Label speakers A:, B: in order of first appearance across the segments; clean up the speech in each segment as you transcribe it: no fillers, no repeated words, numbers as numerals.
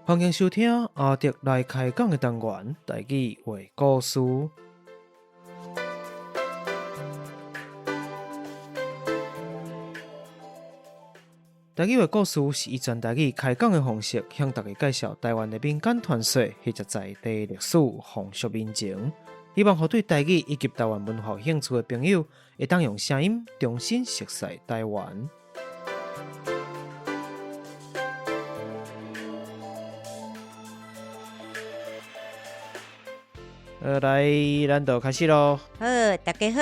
A: 歡迎收聽阿德來開講的單元，台語話故事。台語話故事是以全台語開講的方式，向大家介紹台灣的民間傳說或者在地歷史、風俗民情，希望予對台語以及台灣文化有興趣的朋友，會當用聲音重新熟悉台灣。好，來，咱就開始囉。
B: 好，大家好。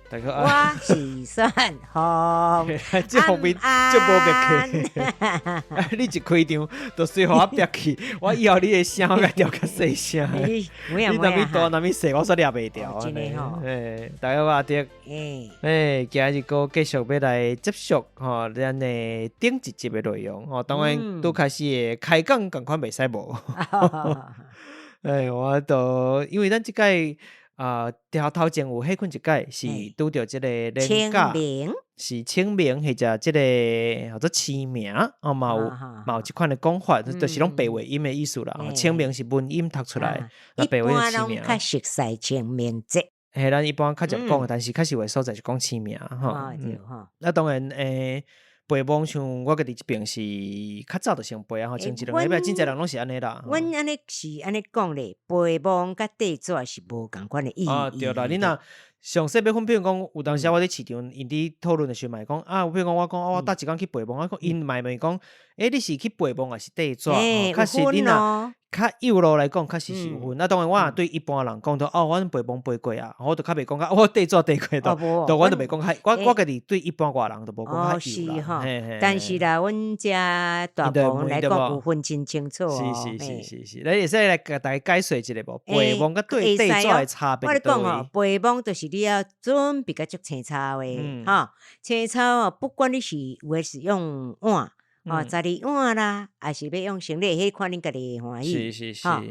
A: 大家好，
B: 我是選鳳。
A: 這方面足無默契。你一開場就隨予我煏去，我以後你的聲我共調較細聲。
B: 你
A: 哪物大哪物細，我煞掠袂牢。
B: 真的吼。
A: 欸，大家好，阿德。欸，今日閣繼續欲來接續吼，咱的頂一集的內容吼。當然，拄開始的開講仝款袂使無。欸，我都因為咱這擺啊，頭頭前有彼款一擺是拄著這個連假，是清明或者這個叫做清明，哦，嘛有嘛有這款的講法，就是攏白話音的意思啦。清明是文音讀出來，那白話是清明。
B: 一般攏較熟似清明節。
A: 嘿，咱一般較常講，但是確實有的所在是講清明吼。那當然，欸。陪墓像我家己這爿是較早就先陪啊，吼，前一兩禮拜真濟人攏是按呢啦。
B: 阮按呢是按呢講咧，陪墓佮綴紙是無仝款的意義。
A: 啊，對啦，你若詳細欲分，比如講，有當時我佇市場，𪜶佇討論的時陣嘛會講啊，比如講我講我搭一工去陪墓，我講𪜶嘛會問講，欸，你是去陪墓抑是綴紙？確實你若較幼路來講，確實是有分。那當然，我若對一般人講，哦，阮陪墓陪過啊，我就較袂講較，我綴紙綴過，就我就袂講較，我我家己對一般外人就無講較幼啦。
B: 但是啦，阮遮大部分來講有分真清楚。
A: 是是是是是，你會使來共大家解說一下無？陪墓佮綴紙的差別。
B: 我咧講哦，陪墓就是你要準備甲足青草的，吼，青草哦，不管你是有的是用碗。哦，十二碗啦，抑是欲用生理，彼看恁家己會歡喜。
A: 是是是。
B: 啊，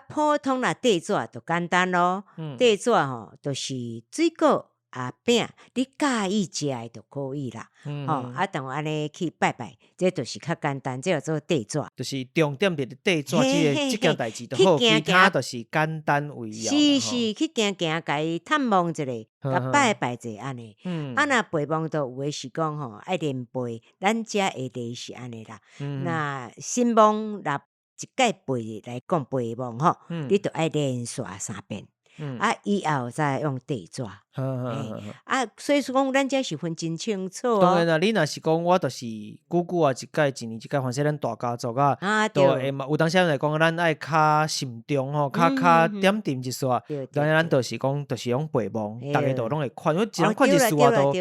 B: 普通若綴紙就簡單囉。綴紙吼，就是水果啊餅，你佮意食的就可以啦。吼，啊，當按呢去拜拜，這就是較簡單，這叫做綴紙。
A: 就是重點佇綴紙這个這件代誌就好，其他就是簡單為要。
B: 是是，去行行，共伊探望一下。共拜拜者按呢，啊若陪墓就有的是講吼，愛連陪，咱遮的例是按呢啦。若新墓若一擺陪來講陪墓吼，你著愛連續三遍，啊以後才用綴紙。啊，所以說講咱遮是分真清楚哦。
A: 當然啦，你若是講我就是久久啊一擺，一年一擺，反正咱大家族啊，都會嘛。有當時來講，咱愛較慎重吼，較較點點一撮。當然，咱就是講，就是用陪墓，逐家都攏會款，因為一人款一束都。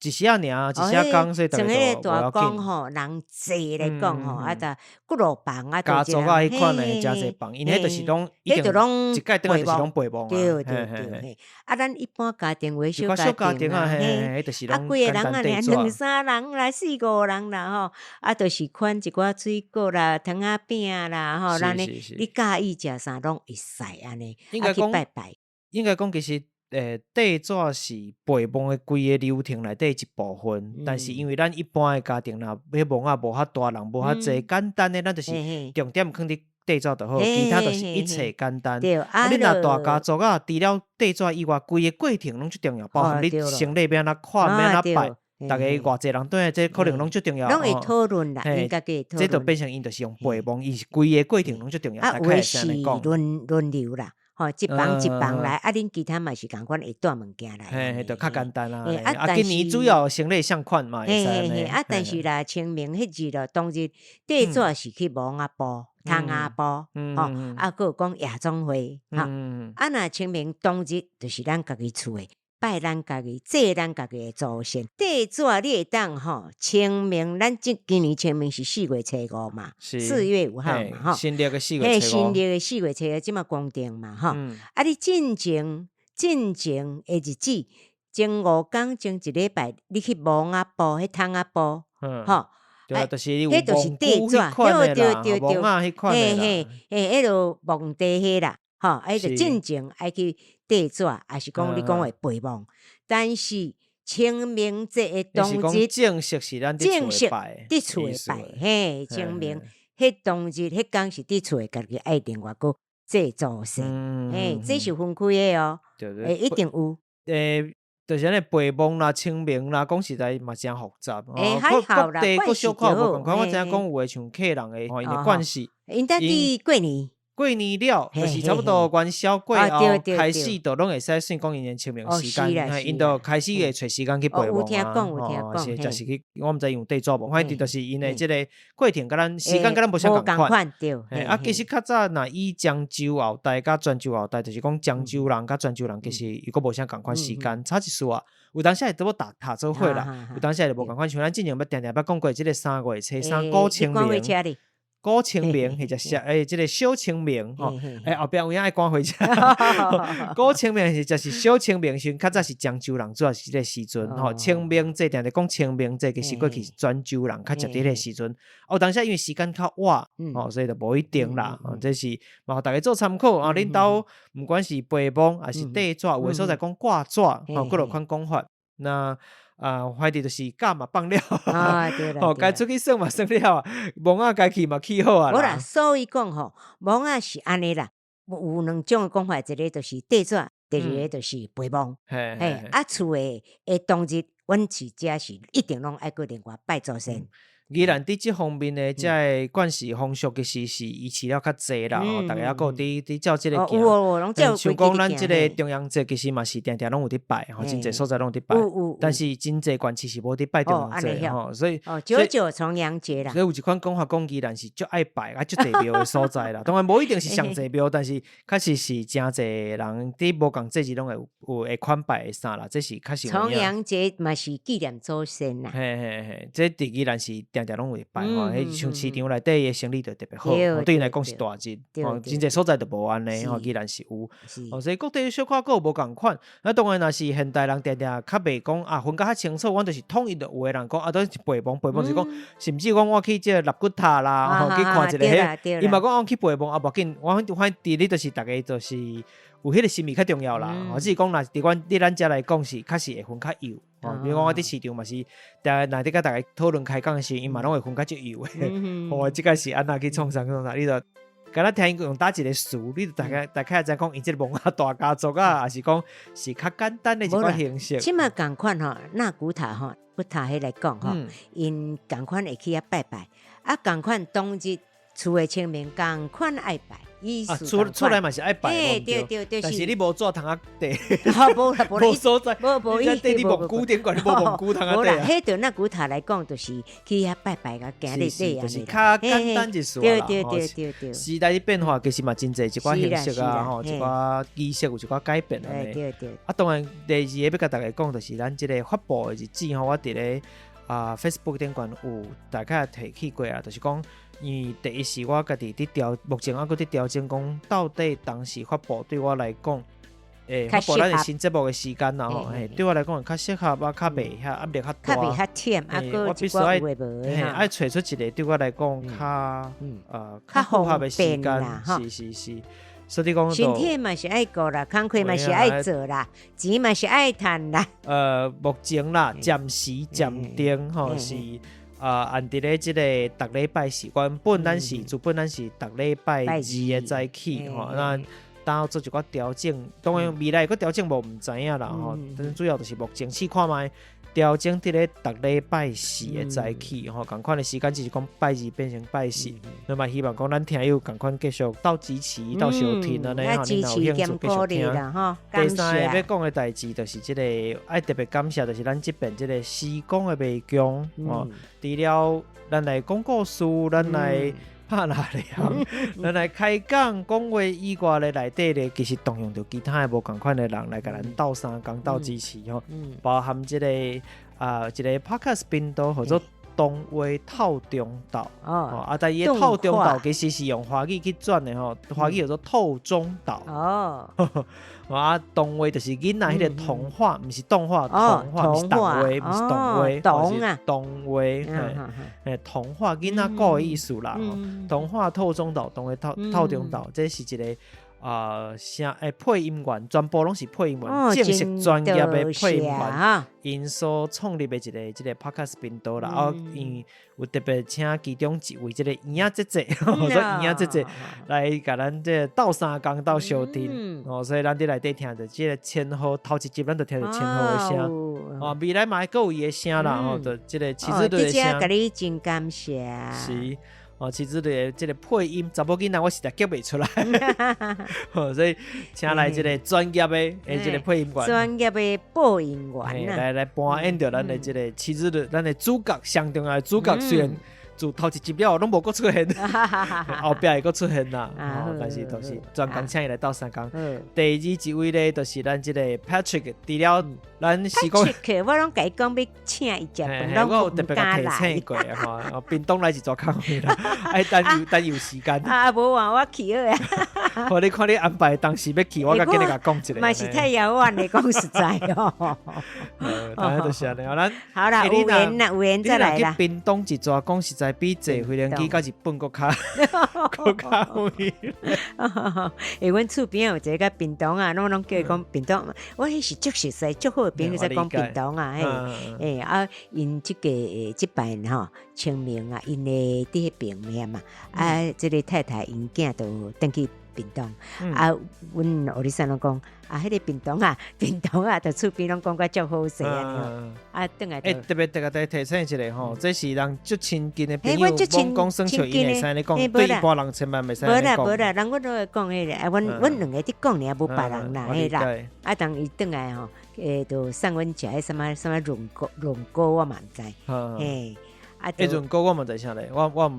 A: 一時仔爾，一時仔工，所以逐家都無
B: 要緊。吼，人濟來講吼，啊，就幾落房啊，
A: 家族啊，彼款的誠濟房，𪜶彼就是攏一定一擺轉來就是攏陪墓啊。
B: 對對對，啊，咱一般家庭有的小家庭
A: 啊，
B: 嘿，啊，幾個人啊，兩三人啦，四五人啦，吼，啊，就是款一寡水果啦、糖仔餅啦，吼，按呢你佮意食啥攏會使按呢，啊去拜拜。
A: 應該講其實。欸，綴紙是陪墓的規個流程內底一部分，但是因為咱一般的家庭若彼墓仔無遐大，人無遐濟，簡單的咱就是重點囥佇綴紙就好，其他就是一切簡單。啊，你若大家族啊，除了綴紙以外，規個過程攏足重要，包含你生理欲按怎款，欲按怎拜，逐家偌濟人轉來，這可能攏足重要。
B: 攏會討論啦，應該會討論。
A: 這就變成𪜶就是用陪墓，伊是規個過程攏足重要。
B: 啊，有的是輪輪流啦。吼，一房一房來，啊，恁其他嘛是仝款會帶物件來。
A: 嘿，就較簡單啦。啊，今年主要生理相款嘛，會使按呢。
B: 啊，但是啦，清明彼日咯，當日綴紙是去墓仔埔、窗仔埔，吼，啊，閣有講夜總會，吼。啊，若清明當日就是咱家己厝的。拜咱家己，祭咱家己的祖先。綴紙你會當吼，清明咱這今年清明是四月初五嘛，四月五號嘛吼。
A: 新曆的四月初五。
B: 新曆的四月初五，這馬公定嘛吼。啊，你進前進前的日子，前五工前一禮拜，你去墓仔埔，彼窗仔埔，吼。
A: 對，就是
B: 彼就是綴紙，對對對對，嘿嘿嘿，彼落墓地彼啦。吼，啊，就進前愛去綴紙，抑是講你講的陪墓。但是清明節的當日，
A: 正式是咱佇厝拜，
B: 佇厝拜，嘿，清明彼當日彼工是佇厝的家己愛另外閣祭祖先，嘿，這是分開的哦，欸，一定有。
A: 欸，就是按呢陪墓啦、清明啦，講實在嘛誠複雜。
B: 欸，還好啦，
A: 各地閣小可無仝款。我知影講有的像客人的吼，𪜶的慣勢。
B: 𪜶才佇過年。
A: 過年了，就是差不多元宵過後開始，就攏會使算講𪜶的清明時間，𪜶就開始會揣時間去陪墓啊。吼，是，就是去，我毋知𪜶有綴紙無，反正就是𪜶的這个過程，佮咱時間佮咱無啥仝款。
B: 對。
A: 啊，其實較早若以漳州後代佮泉州後代，就是講漳州人佮泉州人，其實又閣無啥仝款時間，差一絲仔。有當時會拄好搭搭做伙啦，有當時會無仝款。像咱之前捌定定捌講過，這个3月初3古清明。古清明或者是欸，這个小清明吼，欸後壁有影愛趕火車。古清明是就是小清明時陣，較早是漳州人主要是這个時陣吼。清明節定定講清明節，其實過去是泉州人較捷佇彼个時陣。哦，當時因為時間較晚，吼，所以就無一定啦。這是嘛，予大家做參考啊。恁兜毋管是陪墓抑是綴紙，有的所在講掛紙，吼，閣落款講法。那啊，反正就是假嘛放了，吼，該出去耍嘛耍了，墓仔該去嘛去好啊。
B: 無啦，所以講吼，墓仔是按呢啦，有兩種的講法，一个就是綴紙，第二个就是陪墓。嘿，啊，厝的的當日，阮是遮是一定攏愛閣另外拜祖先。
A: 宜蘭佇這方面的這个慣勢風俗，其實是維持了較濟啦，吼，逐家猶閣有佇佇照這个行。像講咱這个重陽節，其實嘛是定定攏有佇拜，吼，真濟所在攏有佇拜。但是真濟縣市是無佇拜重陽節，吼，所以
B: 九九重陽節啦。
A: 所以有一款講法講，宜蘭是足愛拜啊，足濟廟的所在啦。當然無一定是上濟廟，但是確實是誠濟人佇無仝節日攏會有會款拜的啥啦，這是確實有
B: 影。重陽節嘛是紀念祖先啦。
A: 嘿嘿嘿，這佇宜蘭是定定攏有會拜吼，彼像市場內底的生意就特別好，對𪜶來講是大日，吼，真濟所在就無按呢，吼，宜蘭是有，所以各地小可閣有無仝款。那當然若是現代人定定較袂講啊，分甲較清楚，阮就是統一的有的人講啊，都是陪墓陪墓就是講，甚至講我去這個納骨塔啦，吼，去看一个彼，伊嘛講我去陪墓啊，無要緊，我反正佇咧就是逐家就是有彼个心意較重要啦。吼，只是講若是佇阮佇咱遮來講是確實會分較幼。吼，比如講我佇市場嘛是，定若佇佮逐家討論開講的時陣，𪜶嘛攏會分較足幼的。吼，這个是按怎去創啥創啥，你就敢若聽𪜶用佗一个詞，你就大概大概知講𪜶這个墓仔大家族啊，抑是講是較簡單的一寡形式。
B: 這馬仝款吼，納骨塔吼，骨塔彼來講吼，𪜶仝款會去遐拜拜，啊，仝款當日厝的清明仝款愛拜。
A: 啊，厝厝內嘛是愛拜，
B: 對對對，
A: 但是你無紙通仔綴，
B: 好無啦，
A: 無所在，
B: 無無
A: 伊綴你墓龜頂懸，你無墓龜通仔
B: 綴啊。彼對納骨塔來講，就是去遐拜拜共行禮禮
A: 就是較簡單一絲啦。
B: 對對對對對。
A: 時代的變化其實嘛真濟一寡形式啊，吼，一寡儀式有一寡改變按呢。
B: 對對。
A: 啊，當然第二個欲共大家講，就是咱這个發布的日子吼，我佇咧啊 Facebook 頂懸有大概提起過啊，就是講。因為第一是我家己佇調，目前猶閣佇調整，講到底當時發布對我來講，欸，發布咱的新節目的時間啦吼，嘿，對我來講會較適合啊，較袂遐壓力較大，
B: 較袂遐忝，啊，
A: 我必須愛，嘿，愛揣出一個對我來講較，較符合的時間，是是是，所以講，
B: 身體嘛是愛顧啦，工課嘛是愛做啦，錢嘛是愛趁啦。
A: 目前啦，暫時暫定吼是。啊，按佇咧這个逐禮拜四，原本咱是主本咱是逐禮拜二的早起吼，那當做一寡調整，當然未來閣調整無毋知影啦吼，但主要就是目前試看覓調整佇咧逐禮拜四的早起吼，仝款的時間只是講拜二變成拜四，那麼希望講咱聽友仝款繼續鬥支持、鬥收聽按呢吼，恁若有興趣繼續聽。第三个欲講的代誌就是這个愛特別感謝，就是咱這邊這个時光的迷宮吼。除了咱來講故事，咱來拍拉涼，咱來開講講話以外咧，內底咧其實動用著其他的無仝款的人來共咱鬥相共鬥支持吼，包含這个啊一个 Podcast 頻道號做動畫透中島哦，啊，但伊的透中島其實是用華語去轉的吼，華語叫做透中島哦。啊，動畫就是囡仔彼个童話，毋是動畫，童話，毋是動畫，毋是動畫，是動畫，嘿，童話囡仔故的意思啦。童話透中島，動畫透透中島，這是一个啊，聲欸配音員，全部攏是配音員，正式專業的配音員，𪜶所創立的一个這个 Podcast 頻道啦。啊，𪜶有特別請其中一位這个圓仔姐姐，說圓仔姐姐來共咱這鬥相共鬥相挺哦，所以咱佇內底聽著這个千鹤頭一集，咱就聽著千鶴的聲哦，未來嘛會閣有伊的聲啦，吼，就這个妻子的聲。
B: 共你真感謝。
A: 是。哦，其實的這个配音，查某囡仔我實在叫袂出來，所以請來這个專業的欸這个配音員，
B: 專業的播音員
A: 來扮演著咱的這个妻子的咱的主角，上重要的主角，雖然自頭一集了後攏無閣出現，後壁會閣出現啦，但是都是專工請伊來鬥相共。第二一位咧，就是咱這个 Patrick，除了咱是講，
B: 我攏共伊講欲請伊食飯，攏
A: 我有特別共提醒過吼，屏東來一逝較遠啦，愛等有等有時間。
B: 啊，無啊，我去好啊。
A: 我你看你安排當時欲去，我較緊來共講一下。
B: 嘛是太遙遠咧，講實在哦。
A: 大概就是按呢，咱
B: 好啦，有緣啦，有緣再來啦。
A: 去屏東一逝，講實在比坐飛機到日本閣較閣較遠。
B: 欸，阮厝邊有一个佮屏東啊，攏攏叫伊講屏東。我彼是足熟似，足好的朋友在講屏東啊，嘿，欸啊，𪜶這個這擺吼清明啊，𪜶的佇彼邊爾嘛，啊，這个太太𪜶囝就轉去屏東，啊，阮予你啥攏講啊，彼个屏東啊，屏東啊，就厝邊攏講甲足好勢按呢，啊，轉來。
A: 欸，特別特別提醒一下吼，這是人足親近的朋友，罔講算笑𪜶會使按呢講，對一般人千萬袂使按呢講。
B: 無啦無啦，人阮攏會講彼个，啊，阮阮兩个佇講爾，無別人啦，嘿啦。啊，當伊轉來吼，欸，就送阮食彼啥物啥物潤糕潤糕，我嘛毋知，嘿。
A: 啊，潤糕我嘛知啥咧，我毋捌，我毋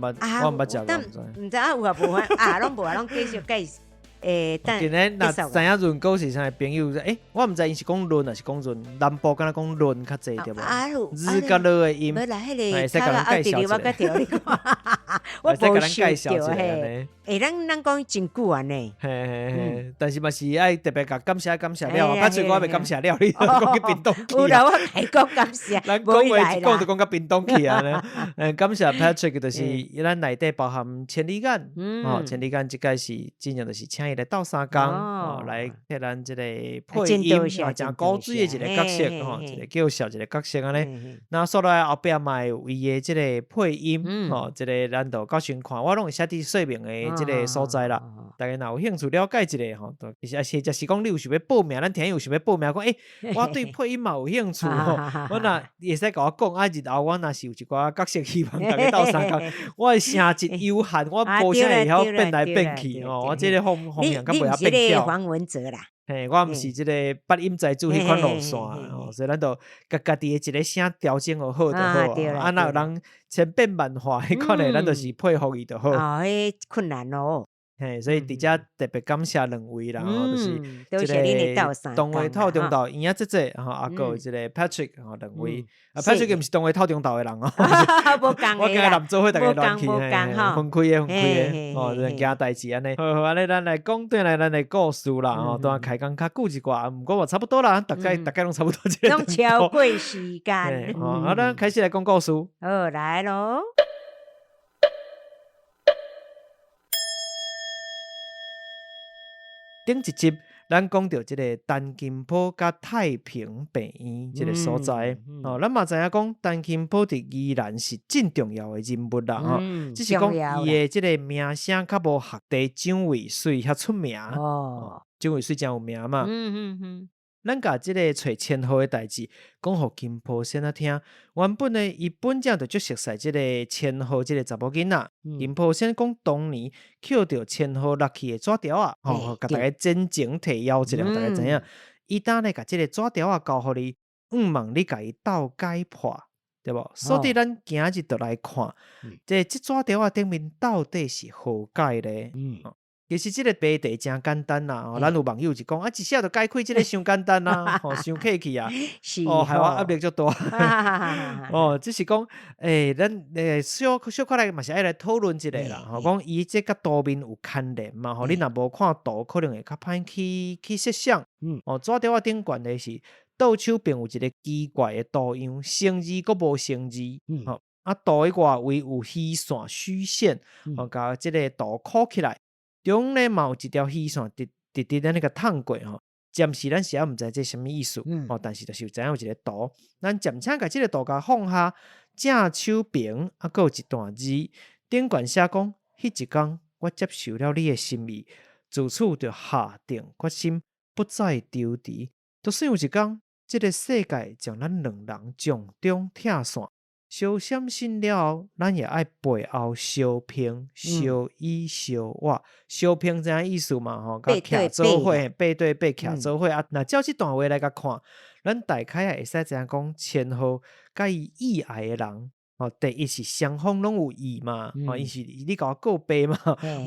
A: 捌食過。
B: 毋知啊有啊無啊？啊，攏無啊，攏繼續介紹。欸，
A: 今日若知影潤糕是啥朋友？欸，我毋知𪜶是講潤抑是講潤，南部敢若講潤較濟對無？日佮落的音。
B: 無啦，彼个
A: 會使共咱介紹一下。
B: 我
A: 會使共咱介紹一下按呢。
B: 欸，咱咱講真久按呢。
A: 嘿嘿嘿，但是嘛是愛特別共感謝感謝了，較濟我還袂感謝了，你講去屏東去。
B: 有啦，我共伊講感謝。
A: 咱講話一講就講到屏東去按呢。感謝 Patrick，就是咱內底包含千里眼，哦，千里眼這擺是真正就是請伊來鬥相共，哦，來替咱這个配音，啊，誠古錐的一个角色，吼，一个叫笑一个角色按呢。那煞來後壁嘛會有伊的這个配音，吼，這个咱就到時陣看，我攏會寫佇說明的這个所在啦。大家若有興趣了解一下吼，其實或者是講你有想欲報名，咱聽友有想欲報名，講欸，我對配音嘛有興趣吼，我若會使共我講，啊，日後我若是有一寡角色，希望逐家鬥相共，我的聲質有限，我無啥會曉變來變去吼，我這个方方向較袂曉變調。
B: 黃文哲啦，
A: 嘿，我毋是這个八音才子彼款路線吼，所以咱就共家己的一个聲調整予好就好啊。啊，若有人千變萬化彼款的，咱就是配合伊就好。
B: 哦，彼困難哦。
A: 嘿，所以佇遮特別感謝兩位啦，吼，就是這个動畫透中島圓仔姐姐，吼，啊，閣有這个 Patrick 吼，兩位。啊，Patrick 毋是動畫透中島的人哦，我今日林做伙逐家亂去，分開的，分開的，哦，驚代誌按呢。好好，按呢咱來講轉來咱的故事啦，吼，當然開講較久一寡，毋過嘛差不多啦，大概大概攏差不多這個。
B: 攏超過時間。
A: 好，咱開始來講故事。
B: 好，來囉。
A: 頂一集，咱講著這个陳金甫佮太平病院這个所在，哦，咱嘛知影講陳金甫佇宜蘭是真重要的人物啦，吼，只是講伊的這个名聲較無學弟蔣渭水遐出名，哦，蔣渭水誠有名嘛。咱共這个揣千鶴的代誌講予金波先仔聽。原本呢，伊本正就足熟似這个千鶴這个查某囡仔。金波先講當年抾著千鶴落去的紙條仔，吼，共大家前情提要一下，大家知影。伊當咧共這个紙條仔交予你，向望你共伊鬥解破，對無？所以咱今日就來看，這這紙條仔頂面到底是何解咧？其實這个謎題誠簡單啦，咱有網友就講啊，一下就解開這个傷簡單啦，吼，傷客氣啊，哦，害我壓力足大。哦，只是講，欸，咱小小可來嘛是愛來討論一下啦，吼，講伊這佮圖面有牽連嘛，吼，你若無看圖，可能會較歹去去設想。哦，紙條仔頂懸的是倒手邊有一个奇怪的圖樣，生字閣無生字，吼，啊，圖的外圍有虛線虛線，哦，共這个圖箍起來。中咧嘛有一條虛線直直直按呢共揬過吼。暫時咱是猶毋知這啥物意思，吼，但是就是有知影有一個圖，咱暫且共這個圖共放下，正手爿啊，閣有一段字，頂懸寫講，彼一工我接受了你的心意，自此就下定決心，不再躊躇。就算有一工，這个世界將咱兩人從中拆散，相閃身了後，咱也愛背後相並、相依相倚。相並知影意思嘛？吼，共徛做伙，背對背徛做伙啊。若照這段話來共看，咱大概也會使知影講，千鶴佮伊意愛的人，吼，第一是雙方攏有意嘛，吼，伊是你共我告白嘛，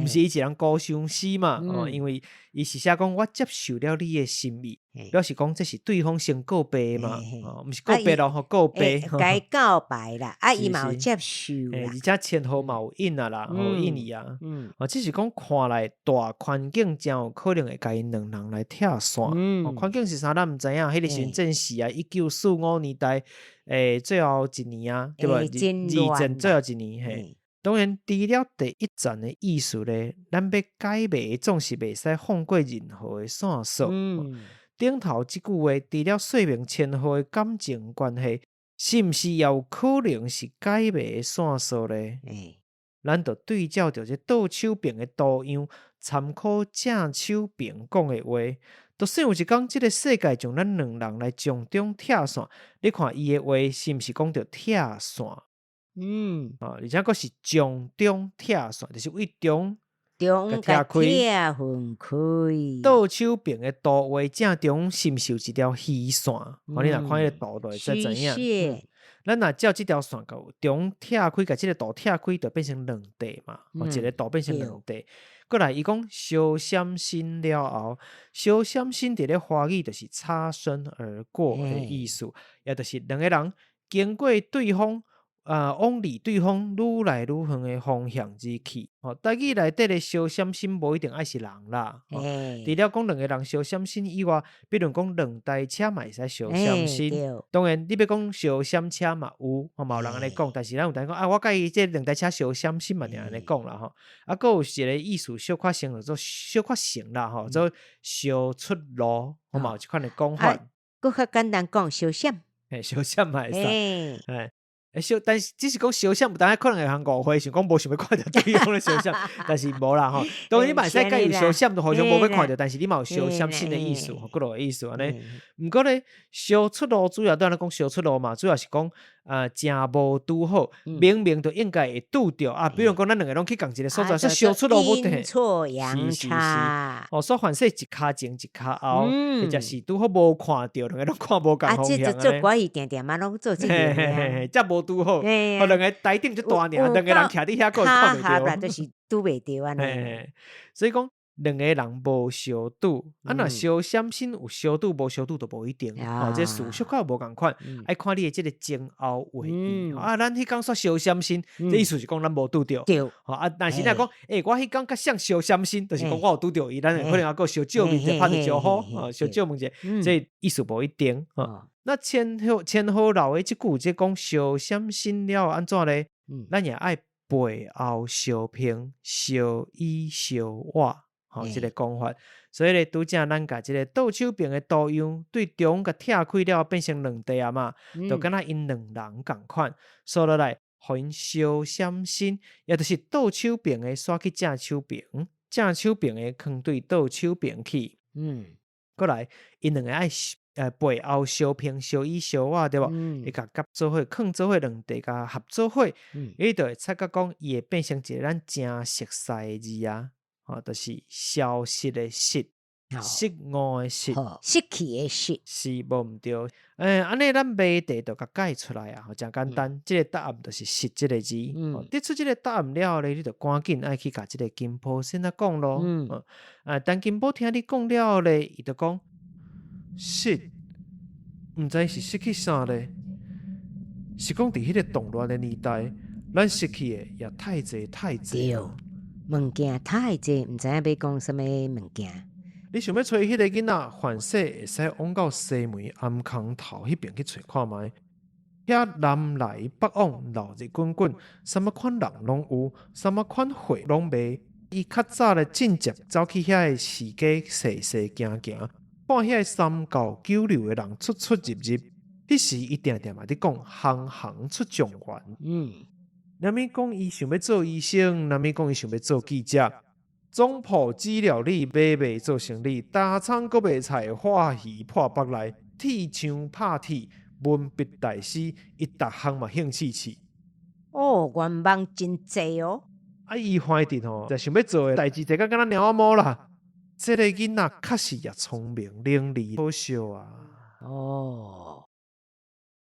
A: 毋是伊一人孤相思嘛，吼，因為伊是寫講我接受了你的心意，表示講這是對方先告白嘛，吼，毋是告白咯，吼，告白，
B: 共伊告白啦，啊，伊嘛有接受
A: 啦，而且千鶴嘛有應啊啦，有應伊啊，哦，只是講看來大環境誠有可能會共𪜶兩人來拆散，環境是啥咱毋知影，彼个時陣戰時啊，1945年代，最後一年啊，對無？二戰最後一年，嘿。當然，除了第一層的意思咧，咱欲解謎總是袂使放過任何的線索。頂頭這句話，除了說明千鶴的感情關係，是毋是也有可能是解謎的線索咧？咱就對照著這倒手爿的圖樣，參考正手爿講的話，就算有一工這个世界將咱兩人來從中拆散，你看伊的話是毋是講著拆散？啊，而且閣是從中拆散，就是對中
B: 中
A: 共拆
B: 開，分開。
A: 倒手爿的圖畫正中是毋是有一條虛線？哦，你若看彼个圖就會使知影。咱若照這條線共中拆開，共這个圖拆開，就變成兩塊嘛。哦，一个圖變成兩塊。過來，伊講相閃身了後，相閃身佇咧華語就是擦身而過的意思，也就是兩个人經過對方。啊，往離對方愈來愈遠的方向而去。吼，台語內底的相閃身無一定愛是人啦。除了講兩个人相閃身以外，比如講兩台車嘛會使相閃身。當然，你欲講相閃車嘛有，吼嘛有人按呢講。但是咱有當講啊，我佮伊這兩台車相閃身嘛，定按呢講啦吼。啊，閣有一个意思小可成叫做小可成啦吼，做相出路，吼嘛有這款的講法。
B: 閣較簡單講，相閃。
A: 嘿，相閃嘛會使。嘿。欸，相，但是只是講相閃，有當可能會予人誤會，想講無想欲看著對方咧相閃，但是無啦吼。當然你嘛會使佮伊相閃，就互相無欲看著，但是你嘛有相閃身的意思，幾落個意思按呢。毋過咧，相出路主要對咱講相出路嘛，主要是講啊，誠無拄好，明明就應該會拄著啊。比如講，咱兩个攏去仝一个所在，說相出路無
B: 陰錯陽差。
A: 哦，所以凡勢一跤前一跤後，或者是拄好無看著，兩个攏看無仝方向。
B: 啊，這做歌戲定定嘛攏做這個，
A: 才無拄好。哦，兩个台頂足大爾，兩個人徛佇遐，閣會看袂著，
B: 就是拄袂著按呢。
A: 所以講，兩个人無相拄，啊，若相閃身有相拄，無相拄就無一定。哦，這事小可無仝款，愛看你的這个前後話意。啊，咱彼工煞相閃身，這意思是講咱無拄著。啊，但是若講，欸，我彼工佮誰相閃身，就是講我有拄著伊，咱可能猶閣相照面者拍一招呼，哦，相照問者，這意思無一定。那千鶴千鶴留的這句，這講相閃身了按怎咧？咱也愛背後相並，相依相倚。吼，這个講法，所以咧，拄才咱共這个倒手爿的圖樣對中共拆開了，變成兩塊啊嘛，就敢若𪜶兩人仝款，煞落來，予𪜶相閃身，也就是倒手爿的煞去正手爿，正手爿的囥對倒手爿去。過來，𪜶兩个愛背後相並相依相倚對無？會共夾做伙，囥做伙兩塊共合做伙，伊就會察覺講，伊會變成一个咱誠熟似的字啊。吼，就是消失的失，失誤的失，
B: 失去的失，
A: 是無毋對。欸，按呢咱謎題就共解出來啊，誠簡單。這个答案就是失這个字。得出這个答案了後咧，你就趕緊愛去共這个金鋪先生講咯。啊，陳金寶聽你講了後咧，伊就講失，毋知是失去啥咧？是講佇彼个動亂的年代，咱失去的也太濟太濟。
B: 物件太濟，毋知影欲講啥物物件。
A: 你想欲揣彼个囡仔，凡勢會使往到西門頷空頭彼爿去揣看覓。遐南來北往，鬧熱滾滾，啥物款人攏有，啥物款貨攏賣。伊較早咧進前走去遐个市街踅踅行行，看遐个三教九流的人出出入入。彼時伊定定嘛佇講行行出狀元。啥物講伊想欲做醫生，啥物講伊想欲做記者，總鋪煮料理，買賣做生理，打倉閣賣菜，化魚破腹內，鐵匠拍鐵，文筆大師，伊逐項嘛興趣試。
B: 哦，願望真濟哦。
A: 啊！伊反正吼，就想欲做的代誌濟甲敢若貓仔毛啦。這個囡仔確實也聰明伶俐好笑啊。
B: 哦，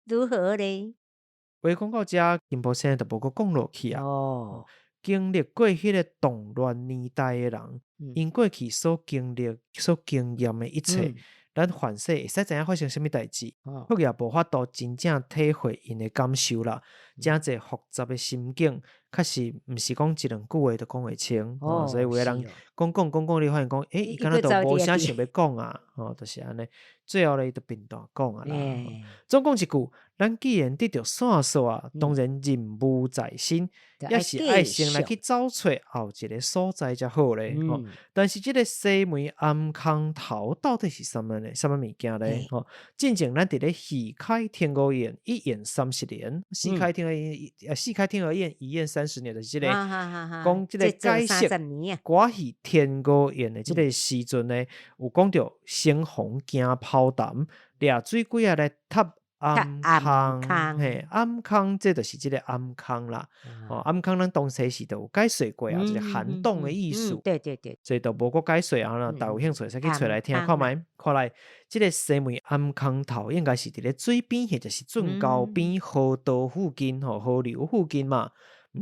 B: 如何咧？
A: 話講到遮，金波先生就無閣講落去啊。經歷過彼個動亂年代的人，𪜶過去所經歷、所經驗的一切，咱凡世會使知影發生啥物代誌，卻也無法度真正體會𪜶的感受啦。誠濟複雜的心境，確實毋是講一兩句話就講會清。所以有的人講講講講，你發現講，欸，伊敢若就無啥想欲講啊，吼，就是按呢。最後咧，伊就變大講啊啦。總講一句，咱既然得著線索啊，當然任務在身，也是愛先來去走揣後一个所在才好咧。吼，但是這个西門頷空頭到底是啥物呢？啥物物件咧？吼，進前咱佇咧戲開天鵝宴一演30年，戲開天鵝宴，戲開天鵝宴一演30年，就是這个講這个解釋歌戲天鵝宴的這个時陣呢，有講著猩紅驚跑潭，掠水鬼仔來塔頷空，嘿，頷空，這就是這个頷空啦。哦，頷空咱當時是就有解說過啊，就是涵洞的意思。
B: 對對對。
A: 所以就無閣解說啊，大家有興趣會使去揣來聽看覓。看來這个西門頷空頭應該是佇咧水邊或者是圳溝邊河道附近吼，河流附近嘛，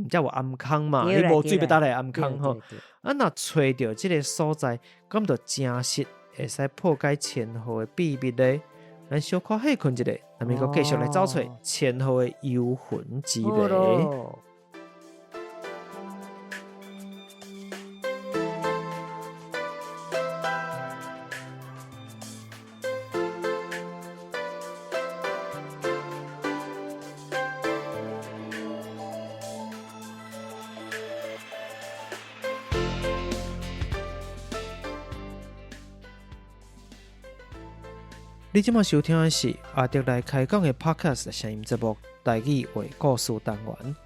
A: 才有頷空嘛。你無水欲佗來頷空吼。啊，若揣著這个所在，敢就真實會使破解千號的秘密咧？咱小可歇睏一下，咱們閣繼續來走揣千號的幽魂之謎。你這馬收聽的是阿德來開講的 Podcast 聲音節目《台語話故事單元》。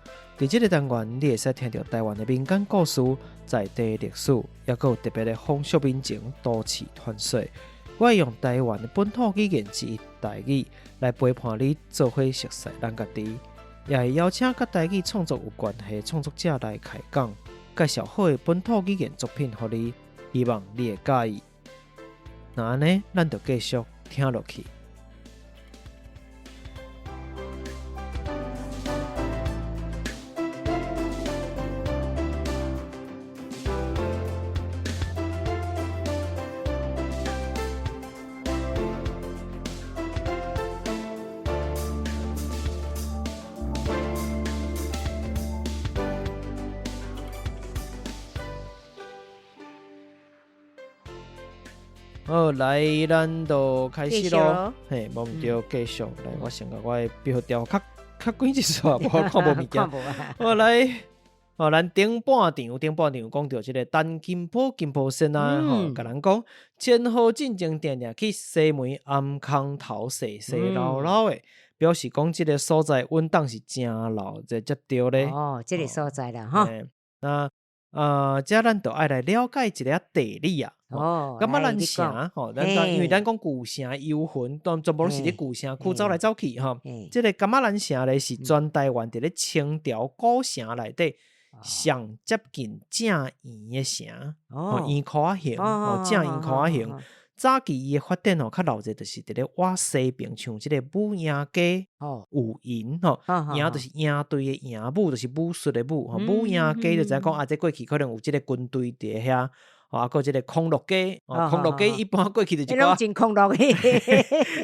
A: 佇這个單元，你會使聽著台灣的民間故事、在地歷史，抑閣有特別的風俗民情、都市傳說。我會用台灣的本土語言之一台語來陪伴你，做伙熟悉咱家己。也會邀請佮台語創作有關係的創作者來開講，介紹好的本土語言作品予你，希望你會佮意。那按呢，咱就繼續聽落去。好，來，咱就開始囉。嘿，無毋對，繼續來。我先共我的筆調較較緊一撮，無看無物件。好，來，哦，咱頂半場，頂半場講著這个陳金波金波先生吼，共咱講，千號進前定定去西門頷空頭踅踅摎摎的，表示講這个所在穩當是誠老，這才對咧。
B: 哦，這个所在啦，吼。
A: 那這咱就愛來了解一下地理啊。哦，柑仔蘭城吼，咱因為咱講舊城幽魂，全全部攏是佇舊城區走來走去吼。這个柑仔蘭城咧是全台灣佇咧清朝古城內底上接近正圓的城，哦，圓箍仔形，哦，正圓箍仔形。早期伊的發展吼，較鬧熱就是佇咧倚西爿，像這个武營街，武營吼，營就是營隊的營，武就是武術的武，吼，武營街就知影講啊，這過去可能有這个軍隊佇遐。啊，閣這个康樂街，康樂街一般過去就是
B: 攏真康樂的，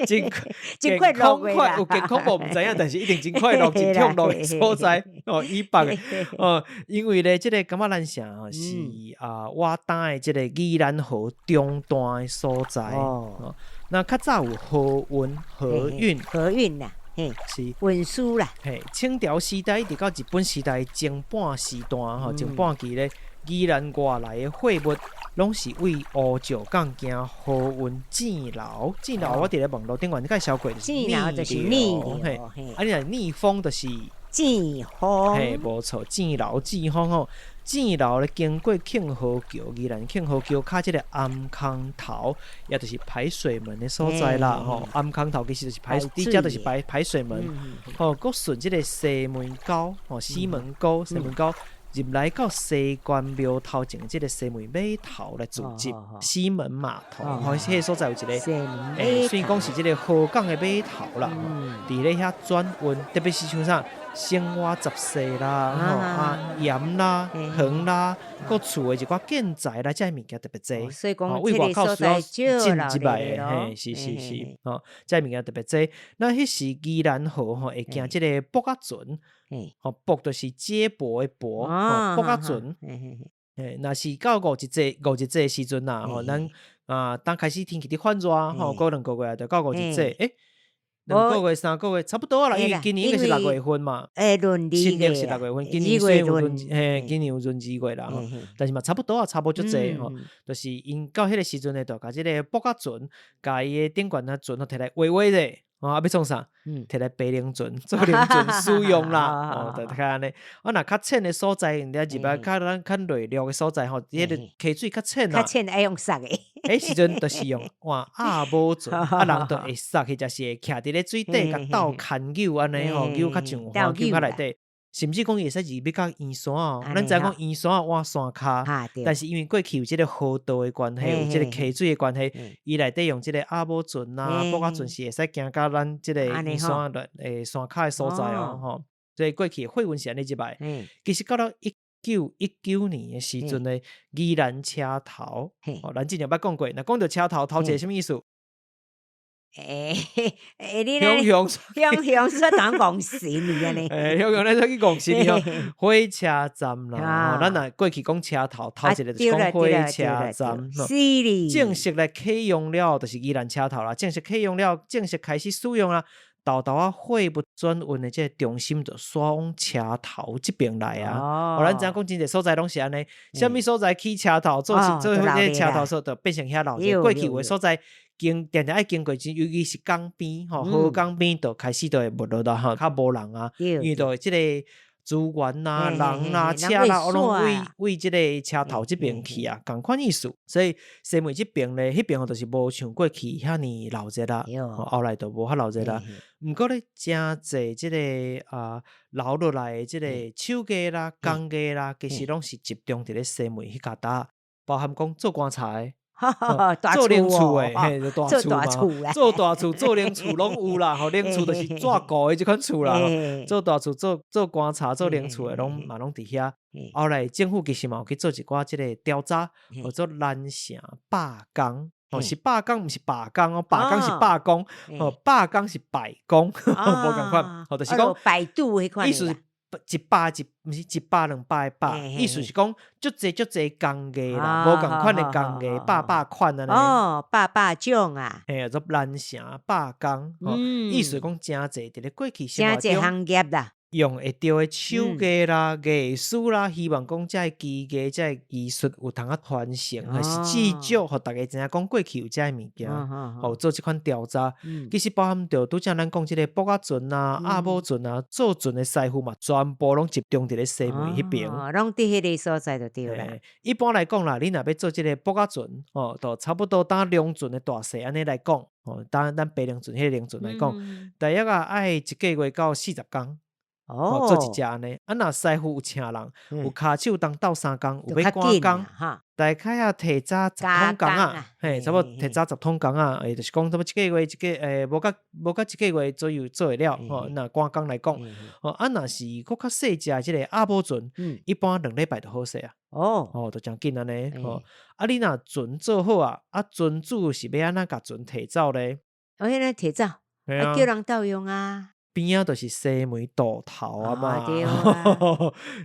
A: 真
B: 真快樂，
A: 有健康無毋知影，但是一定真快樂、真暢樂的所在。哦，以北的，哦，因為咧，這个柑仔蘭城吼是啊，倚東的這个宜蘭河中段的所在。哦，那較早有河運、河運、
B: 河運啦，嘿，
A: 是
B: 運輸啦。
A: 嘿，清朝時代一直到日本時代前半時段吼，前半期咧。宜蘭外來的貨物，攏是對烏石港經河運糋流，糋流我佇咧網路頂懸介紹過，就是
B: 糋流就是逆流，
A: 嘿，啊你若逆風就是
B: 糋風，
A: 嘿，無錯，糋流糋風吼，糋流咧經過慶和橋，宜蘭慶和橋較這个頷空頭，也就是排水門的所在啦，吼，頷空頭其實就是排，佇遮就是排水門，吼，閣順這个西門溝，吼，西門溝，西門溝。入來到西關廟頭前，這个西門碼頭來聚集，西門碼頭，吼，彼个所在有一个，欸，雖然講是這个河港的碼頭啦，佇咧遐轉運，特別是像啥生活雜碎啦，吼啊鹽啦、糖啦，閣厝的一寡建材啦，這个物件特別濟，
B: 所以講，這个所在進
A: 入來的，嘿，是是是，吼，這个物件特別濟。那彼時宜蘭河吼會行這个駁仔船。吼，駁就是接駁的駁，吼，駁仔船。嘿，若是到五一節的時陣啦，吼，咱啊，當開始天氣佇發熱，吼，過2個月就到五一節，欸，2個月、3個月，差不多啦，因為今年應該是6月份嘛，新曆是6月份，今年雖然有閏，嘿，今年有閏2月啦，吼，但是嘛差不多啊，差無足濟吼，就是𪜶到彼个時陣呢，就共這个駁仔船，共伊的頂懸仔船，摕來畫畫咧。哦，啊欲創啥？摕來爬龍船，做龍船使用啦。哦，就較按呢。啊，若較淺的所在，你入來較咱較內陸的所在吼，彼个溪水較淺
B: 啊。較淺愛用捒的。
A: 彼時陣就是用換鴨母船，啊人就會捒，或者是會徛佇咧水底，共鬥牽扭按呢吼，扭較上，扭較內底。甚至講伊會使入去到圓山哦，咱知影講圓山倚山跤，但是因為過去有這个河道的關係，有這个溪水的關係，伊內底用這个鴨母船啊、駁仔船是會使行到咱這个圓山的山跤的所在哦，吼。所以過去貨運是按呢入來。其實到了1919年的時陣呢，宜蘭車頭，哦，咱之前捌講過，若講著車頭，頭一个啥物意思？
B: 欸欸，你咧雄雄說當戇神呢？
A: 欸，雄雄咧說去戇神哦，火車站啦，咱若過去講車頭，頭一个就是講火車站。正式來啟用了，就是宜蘭車頭啦。正式啟用了，正式開始使用啦。豆豆仔貨物轉運的這个中心就徙往車頭這邊來啊。哦，咱知影講真濟所在攏是按呢，啥物所在起車頭做做彼个車頭所，就變成遐鬧熱。過去有的所在經定定愛經過，尤其是港邊吼，河港邊就開始就會沒落啦吼，較無人啊，因為就這个資源啊、人啊、車啦，攏對對這个車頭這邊去啊，仝款意思。所以西門這邊咧，彼邊就是無像過去遐爾鬧熱啦，後來就無遐鬧熱啦。毋過咧，誠濟這个啊留落來的這个手藝啦、工藝啦，其實攏是集中佇咧西門彼跤搭，包含講做棺材。做冷厝的，嘿，就大厝嘛，做大厝、做冷厝攏有啦，吼，冷厝就是紙糊的這款厝啦，做大厝、做棺材、做冷厝的，攏嘛攏佇遐。後來政府其實嘛有去做一寡這个調查，叫做蘭城罷工，哦，是罷工，毋是罷工哦，罷工是罷工，哦，罷工是罷工，無仝款，吼，就是講
B: 擺渡彼款，
A: 意思是一百一，毋是一百兩百的百，意思是講足濟足濟工藝啦，無仝款的工藝，百百款按呢。
B: 哦，百百種啊。
A: 嘿，做蘭城罷工，意思講誠濟佇咧過去生活
B: 中行業啦。
A: 用會著的手藝啦、藝術啦，希望講這个技藝、這个技術有通啊傳承，還是至少予大家知影講過去有這个物件，予做這款調查。其實包含著拄才咱講這个駁仔船啊、鴨母船啊，做船的師傅嘛，全部攏集中佇咧西門彼邊。
B: 攏佇彼个所在就對啦。
A: 一般來講啦，你若欲做這个駁仔船，吼，就差不多當龍船的大細按呢來講，吼，當咱白龍船彼个龍船來講，大約啊愛一個月到40工。哦，做一隻按呢，啊，若師傅有請人，有跤手當鬥相共，有欲趕工，大概啊提早10通工啊，嘿，差不多提早10通工啊，欸，就是講差不多一個月一個，欸，無到一個月左右做會了，吼，若趕工來講，吼，啊，若是閣較細隻這个鴨母船，一般2禮拜就好勢啊，哦，哦，就誠緊按呢，吼，啊，你若船做好啊，啊，船主是欲按怎共船提走咧？
B: 哦，彼个提走，啊，叫人鬥用啊。
A: 邊仔就是西門渡頭啊嘛，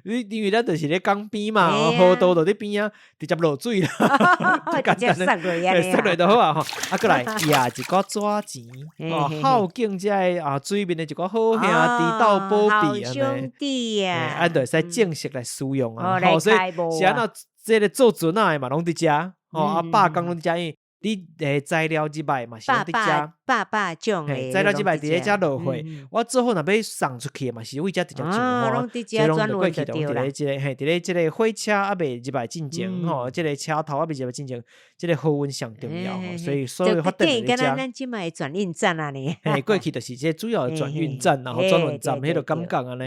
A: 你因為咱就是咧江邊嘛，河道就佇邊仔，直接落水啦，
B: 直接撒落去，
A: 撒落就好啊吼。啊，閣來攑一寡紙錢，哦，孝敬這个啊水面的一寡好兄弟鬥寶貝
B: 兄弟啊，
A: 按就會使正式來使用啊。所以是按怎這个做船仔的嘛攏佇遮，吼啊罷工攏佇遮，因為你材料入來嘛是攏佇遮，
B: 百百種的
A: 材料入來佇咧遮落貨，我做好若欲送出去嘛是為遮直接上吼，這攏就過去攏佇咧這个嘿，佇咧這个火車猶未入來進前吼，這个車頭猶未入來進前，這个貨運上重要，所以所有發展佇咧遮。
B: 咱這擺轉運站按呢，
A: 嘿，過去就是這主要的轉運站，然後轉運站，彼個感覺按呢。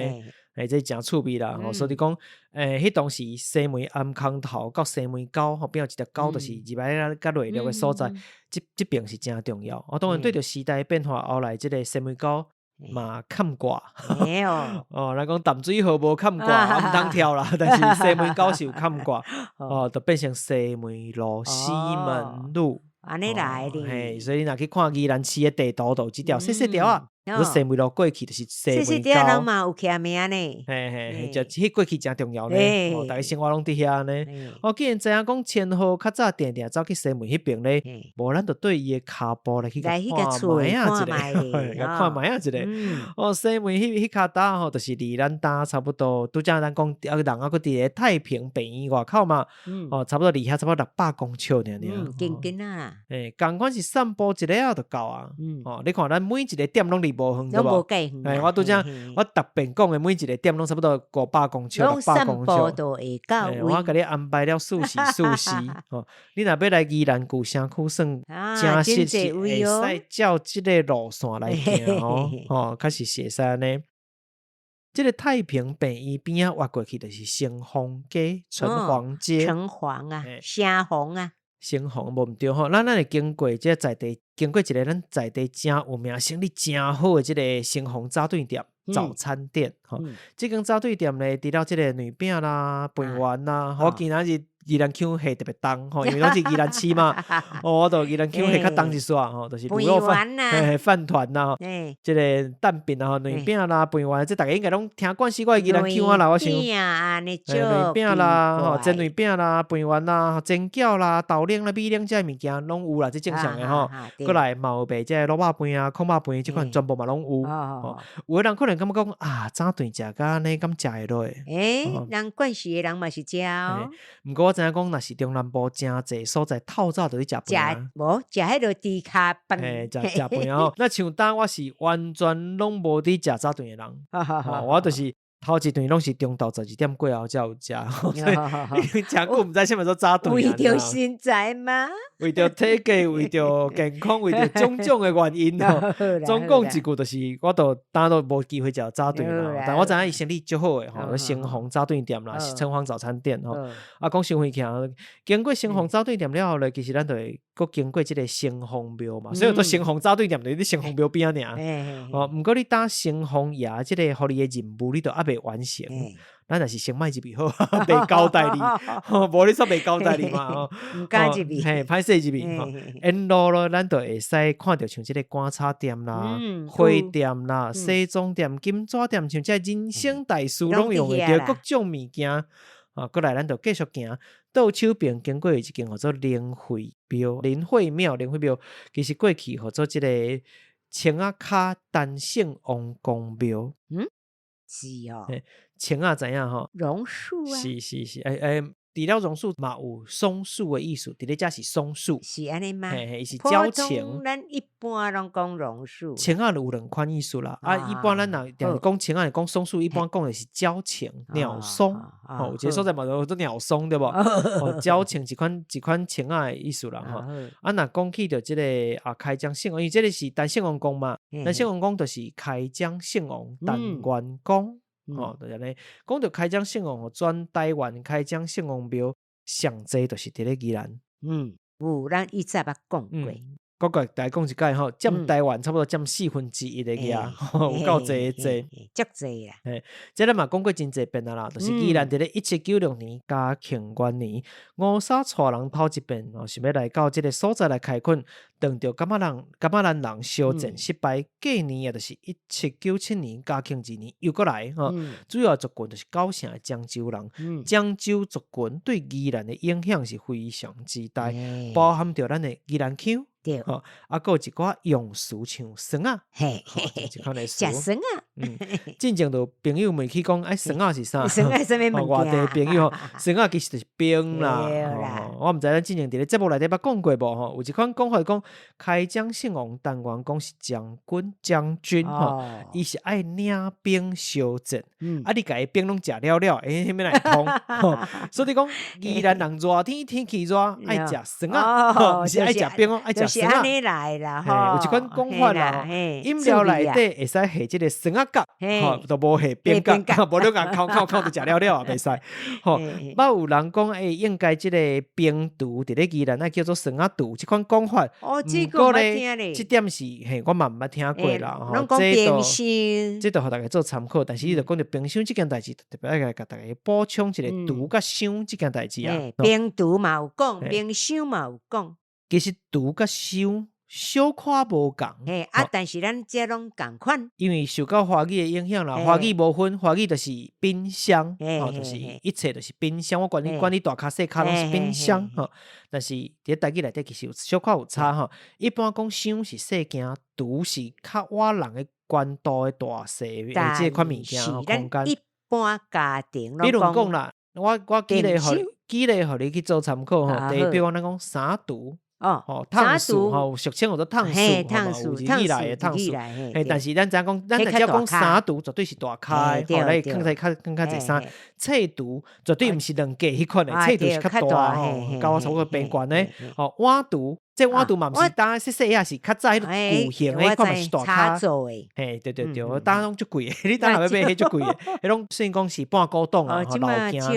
A: 欸，這誠趣味啦！吼，所以講，欸，彼當時西門頷空頭到西門溝吼，邊有一條溝，就是入來佮內陸的所在，這這邊是誠重要。哦，當然對著時代變化，後來這个西門溝嘛崁蓋。哦，咱講淡水河無崁蓋，毋通跳啦。但是西門溝是有崁蓋，哦，就變成西門路、西門路。
B: 按呢來的。
A: 嘿，所以你若去看宜蘭市的地圖，就有這條細細條仔。你西門路過去就是西門溝。
B: 細細條人嘛有起名呢。
A: 嘿嘿嘿，就彼過去誠重要呢。哦，逐家生活攏佇遐呢。哦，既然知影講千號較早定定走去西門彼爿咧，無咱就對伊的跤步來去共看覓仔一下，共看覓仔一下。哦，西門彼跤搭吼，就是離咱搭差不多，拄才咱講啊，人猶閣佇咧太平病院外口嘛。哦，差不多離遐差不多600公尺爾爾。
B: 近近啊。
A: 嘿，仝款是散步一下仔就到啊。哦，你看咱每一个點攏離無遠對無？欸，我拄才我特別講的每一個點攏差不多500公尺、600公尺。我共你安排了四時四時吼，你若欲來宜蘭舊城區算誠實是會使照這个路線來行哦，吼，確實是會使按呢。這个太平病院邊仔越過去就是城隍街、城隍街。
B: 城隍啊，城隍啊。
A: 城隍無毋對吼，咱會經過這在地，經過一个咱在地誠有名、生意誠好的這个城隍早頓店、早餐店吼。這間早頓店咧，除了這个軟餅啦、飯圓啦，我今仔日宜蘭腔下特別重吼，因為攏是宜蘭市嘛，哦，我就宜蘭腔下較重一絲吼，就是滷肉飯、飯糰啦，這个蛋餅啊、軟餅啦、飯圓，這逐家應該攏聽慣習慣宜蘭腔啊啦，我想。軟餅啦，吼，煎軟餅啦、飯圓啦、煎餃啦、豆奶啦、米奶這物件攏有啦，這正常的吼。閣來嘛有賣這滷肉飯啊、炕肉飯，這款全部嘛攏有。吼，有的人可能感覺講啊，早頓食甲按呢，敢食會落？
B: 欸，人慣勢的人嘛是食哦。
A: 毋過我知影講，若是中南部誠濟所在，透早就去食飯啊。
B: 無食彼个豬跤飯。
A: 嘿，食食飯哦。那像當我是完全攏無佇食早頓的人，我就是頭一頓攏是中晝12點過後才有食，所以誠久毋知啥物做早頓。
B: 為著身材嗎？
A: 為著體格，為著健康，為著種種的原因吼。總講一句，就是我都當都無機會食早頓啦。但我知影伊生意足好的吼，城隍早頓店啦，城隍早餐店吼。啊，講傷遠去啊，經過城隍早頓店了後咧，其實咱就會閣經過這个城隍廟嘛。所以說城隍早頓店就佇城隍廟邊仔爾。哦，毋過你搭城隍爺這个予你的任務，你都猶未完成。咱若是先莫入去好，袂交代你，無你煞袂交代你嘛吼。
B: 毋敢入去，
A: 嘿，歹勢入去吼。沿路咯，咱就會使看著像這个棺材店啦、花店啦、西裝店、金紙店，像這人生大事攏用會著各種物件。啊，閣來咱就繼續行，倒手邊經過一間號做靈惠廟、靈惠廟、靈惠廟，其實過去號做這个青仔跤陳聖王公廟。
B: 嗯，是哦。
A: 青仔知影吼？
B: 榕樹啊。
A: 是是是，欸欸，除了榕樹嘛有松樹的意思，佇咧遮是松樹。
B: 是按呢嗎？
A: 嘿嘿，伊是交情。
B: 咱一般攏講榕樹。
A: 青仔有兩款意思啦，啊，一般咱若定講青仔，講松樹，一般講的是交情、鳥松。吼，有一個所在嘛叫做鳥松，對無？哦，交情一款一款青仔的意思啦，吼。啊，若講起著這个啊，開漳聖王，因為這个是陳聖王宮嘛，陳聖王宮就是開漳聖王陳元光。吼，就是按呢。講著開漳聖王，全台灣開漳聖王廟上濟就是佇咧宜蘭。
B: 嗯，有，咱以前捌講過。
A: 閣共大家講一擺吼，佔台灣差不多佔1/4的爾，有夠濟的濟，
B: 足濟啦。
A: 嘿，這咱嘛講過真濟遍啊啦，就是宜蘭佇咧1796年嘉慶元年，吳沙帶人頭一遍哦，想欲來到這个所在來開墾，當著噶瑪蘭噶瑪蘭人相戰失敗，隔年也就是1797年嘉慶2年又閣來吼，主要族群就是九城的漳州人，漳州族群對宜蘭的影響是非常之大，包含著咱的宜蘭腔。
B: 對，
A: 吼，啊，閣有一寡用詞像酸仔，
B: 嘿，
A: 這款的詞，
B: 食酸仔，
A: 嗯，進前就有朋友問起講，哎，霜仔是啥？
B: 霜仔啥物
A: 外
B: 物件？
A: 地朋友吼，霜仔其實就是冰啦。
B: 對啦。
A: 我毋知咱之前佇咧節目內底捌講過無吼？有一款講法講，開漳聖王陳元講是將軍將軍吼，伊是愛領兵相戰。啊，你共伊冰攏食了了，欸，啥物來通？所以講，宜蘭人熱天天氣熱，愛食霜仔，毋是愛食冰哦，愛食霜仔。
B: 按呢來啦，
A: 有一款講法啦，飲料內底會使下這個霜仔角，吼，都無下冰角，無你共剾剾剾就食了了也袂使。吼，捌有人講，欸，應該這個冰櫥佇咧宜蘭愛叫做霜仔櫥，這款講法。
B: 哦，這
A: 個毋過咧，這點是嘿，我嘛毋捌聽過啦。
B: 吼，這
A: 都這都予大家做參考。但是你著講著冰箱這件代誌，特別愛共大家補充一個櫥佮箱這件代誌啊。
B: 冰櫥嘛有講，冰箱嘛有講。
A: 其實櫥佮箱小可無仝。
B: 嘿，啊，但是咱這攏仝款。
A: 因為受到華語的影響啦，華語無分，華語就是冰箱，吼，就是一切就是冰箱。我管你管你大跤細跤攏是冰箱，吼。但是佇台語內底其實有小可有差吼。一般講箱是細件，櫥是較倚人的懸度的大細的這款物件空間。
B: 一般家庭，
A: 比如講啦，我舉例予舉例予你去做參考吼。第一，比如講咱講衫櫥。
B: 哦，
A: 吼，燙欶吼，俗稱叫做燙欶，吼，有日來的燙欶。嘿，但是咱知影講，咱若只講衫櫥，絕對是大跤的，吼，來囥在較囥較濟衫。冊櫥絕對毋是兩格彼款的，冊櫥是較大吼，較差不多邊懸的。吼，碗櫥，這碗櫥嘛毋是焦細細仔，是較早彼個巨型的，彼款嘛是大跤。嘿，對對對，焦攏足貴的，你焦若欲買彼足貴的，彼攏算講是半古董啊，吼，老件。彼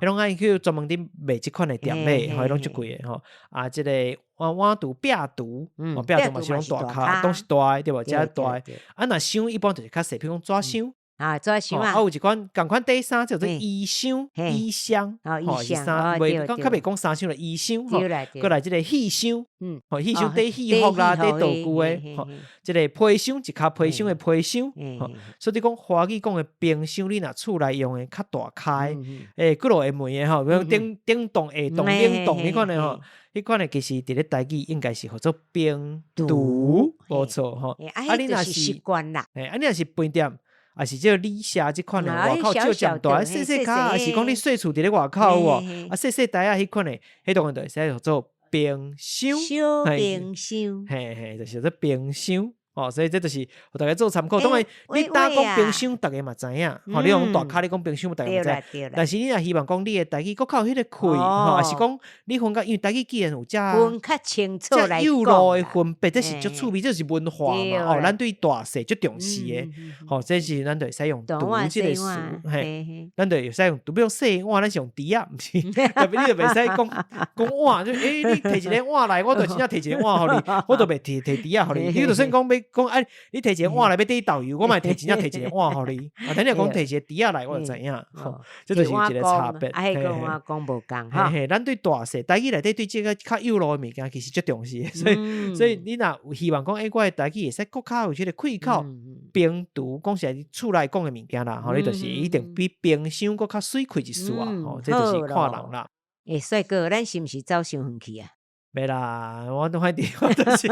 A: 攏愛去專門佇賣這款的店買，吼，彼攏足貴的吼。啊，這個碗碗櫥、壁櫥，壁櫥嘛是攏大跤，攏是大的對無？遮大的。啊，若箱一般就是較細，比如講紙箱。
B: 啊，紙箱啊，
A: 啊有一款仝款底衫叫做衣箱、衣箱，
B: 吼，
A: 是衫，袂講較袂講衫箱啦，衣箱吼，閣來這個戲箱，吼，戲箱底戲服啦，底道具的，吼，這個皮箱一跤皮箱的皮箱，吼，所以你講華語講的冰箱，你若厝內用的較大跤的，欸，幾落個門的吼，比如頂頂凍、下凍、冷凍彼款的吼，彼款的其實佇咧台語應該是號做冰櫥，無錯吼。
B: 啊，你若是習慣啦，
A: 欸，啊，你若是飯店。啊是這個旅社這款的外口借遮大，細細跤，抑是講你細厝佇咧外口有無？啊細細台仔彼款的，彼當然就會使號做冰箱，
B: 小冰箱，
A: 嘿嘿，就是叫做冰箱。哦，所以這就是予大家做參考。當然，你焦講冰箱，逐家嘛知影。吼，你講大跤，你講冰箱，逐家嘛知影。但是你若希望講你的台語閣較有彼個氣，吼，抑是講你分較，因為台語既然有遮
B: 分較清楚
A: 遮幼路的分別，這是足趣味，這是文化嘛。哦，咱對大細足重視的。吼，這是咱就會使用櫥這個詞，嘿，咱就會使用，比如細碗，咱是用匙仔，毋是，特別你就袂使講講碗，就欸，你提一個碗來，我就真正提一個碗予你，我就袂提提匙仔予你。你就算講欲講哎，你提一個碗來欲綴豆油，我嘛會提真正提一個碗予你。啊，但你若講提一個匙仔來，我就知影，吼，這就是一個差別。
B: 啊，彼個碗講無仝
A: 吼。嘿嘿，咱對大細，台語內底對這個較幼路的物件，其實足重視的。所以，所以你若有希望講，欸，我的台語會使閣較有這個氣口，冰櫥講實在，厝內講的物件啦，吼，你就是一定比冰箱閣較媠氣一絲啊，吼，這就是看人啦。
B: 欸，帥哥，咱是毋是走傷遠去啊？
A: 袂啦，我都反正我就是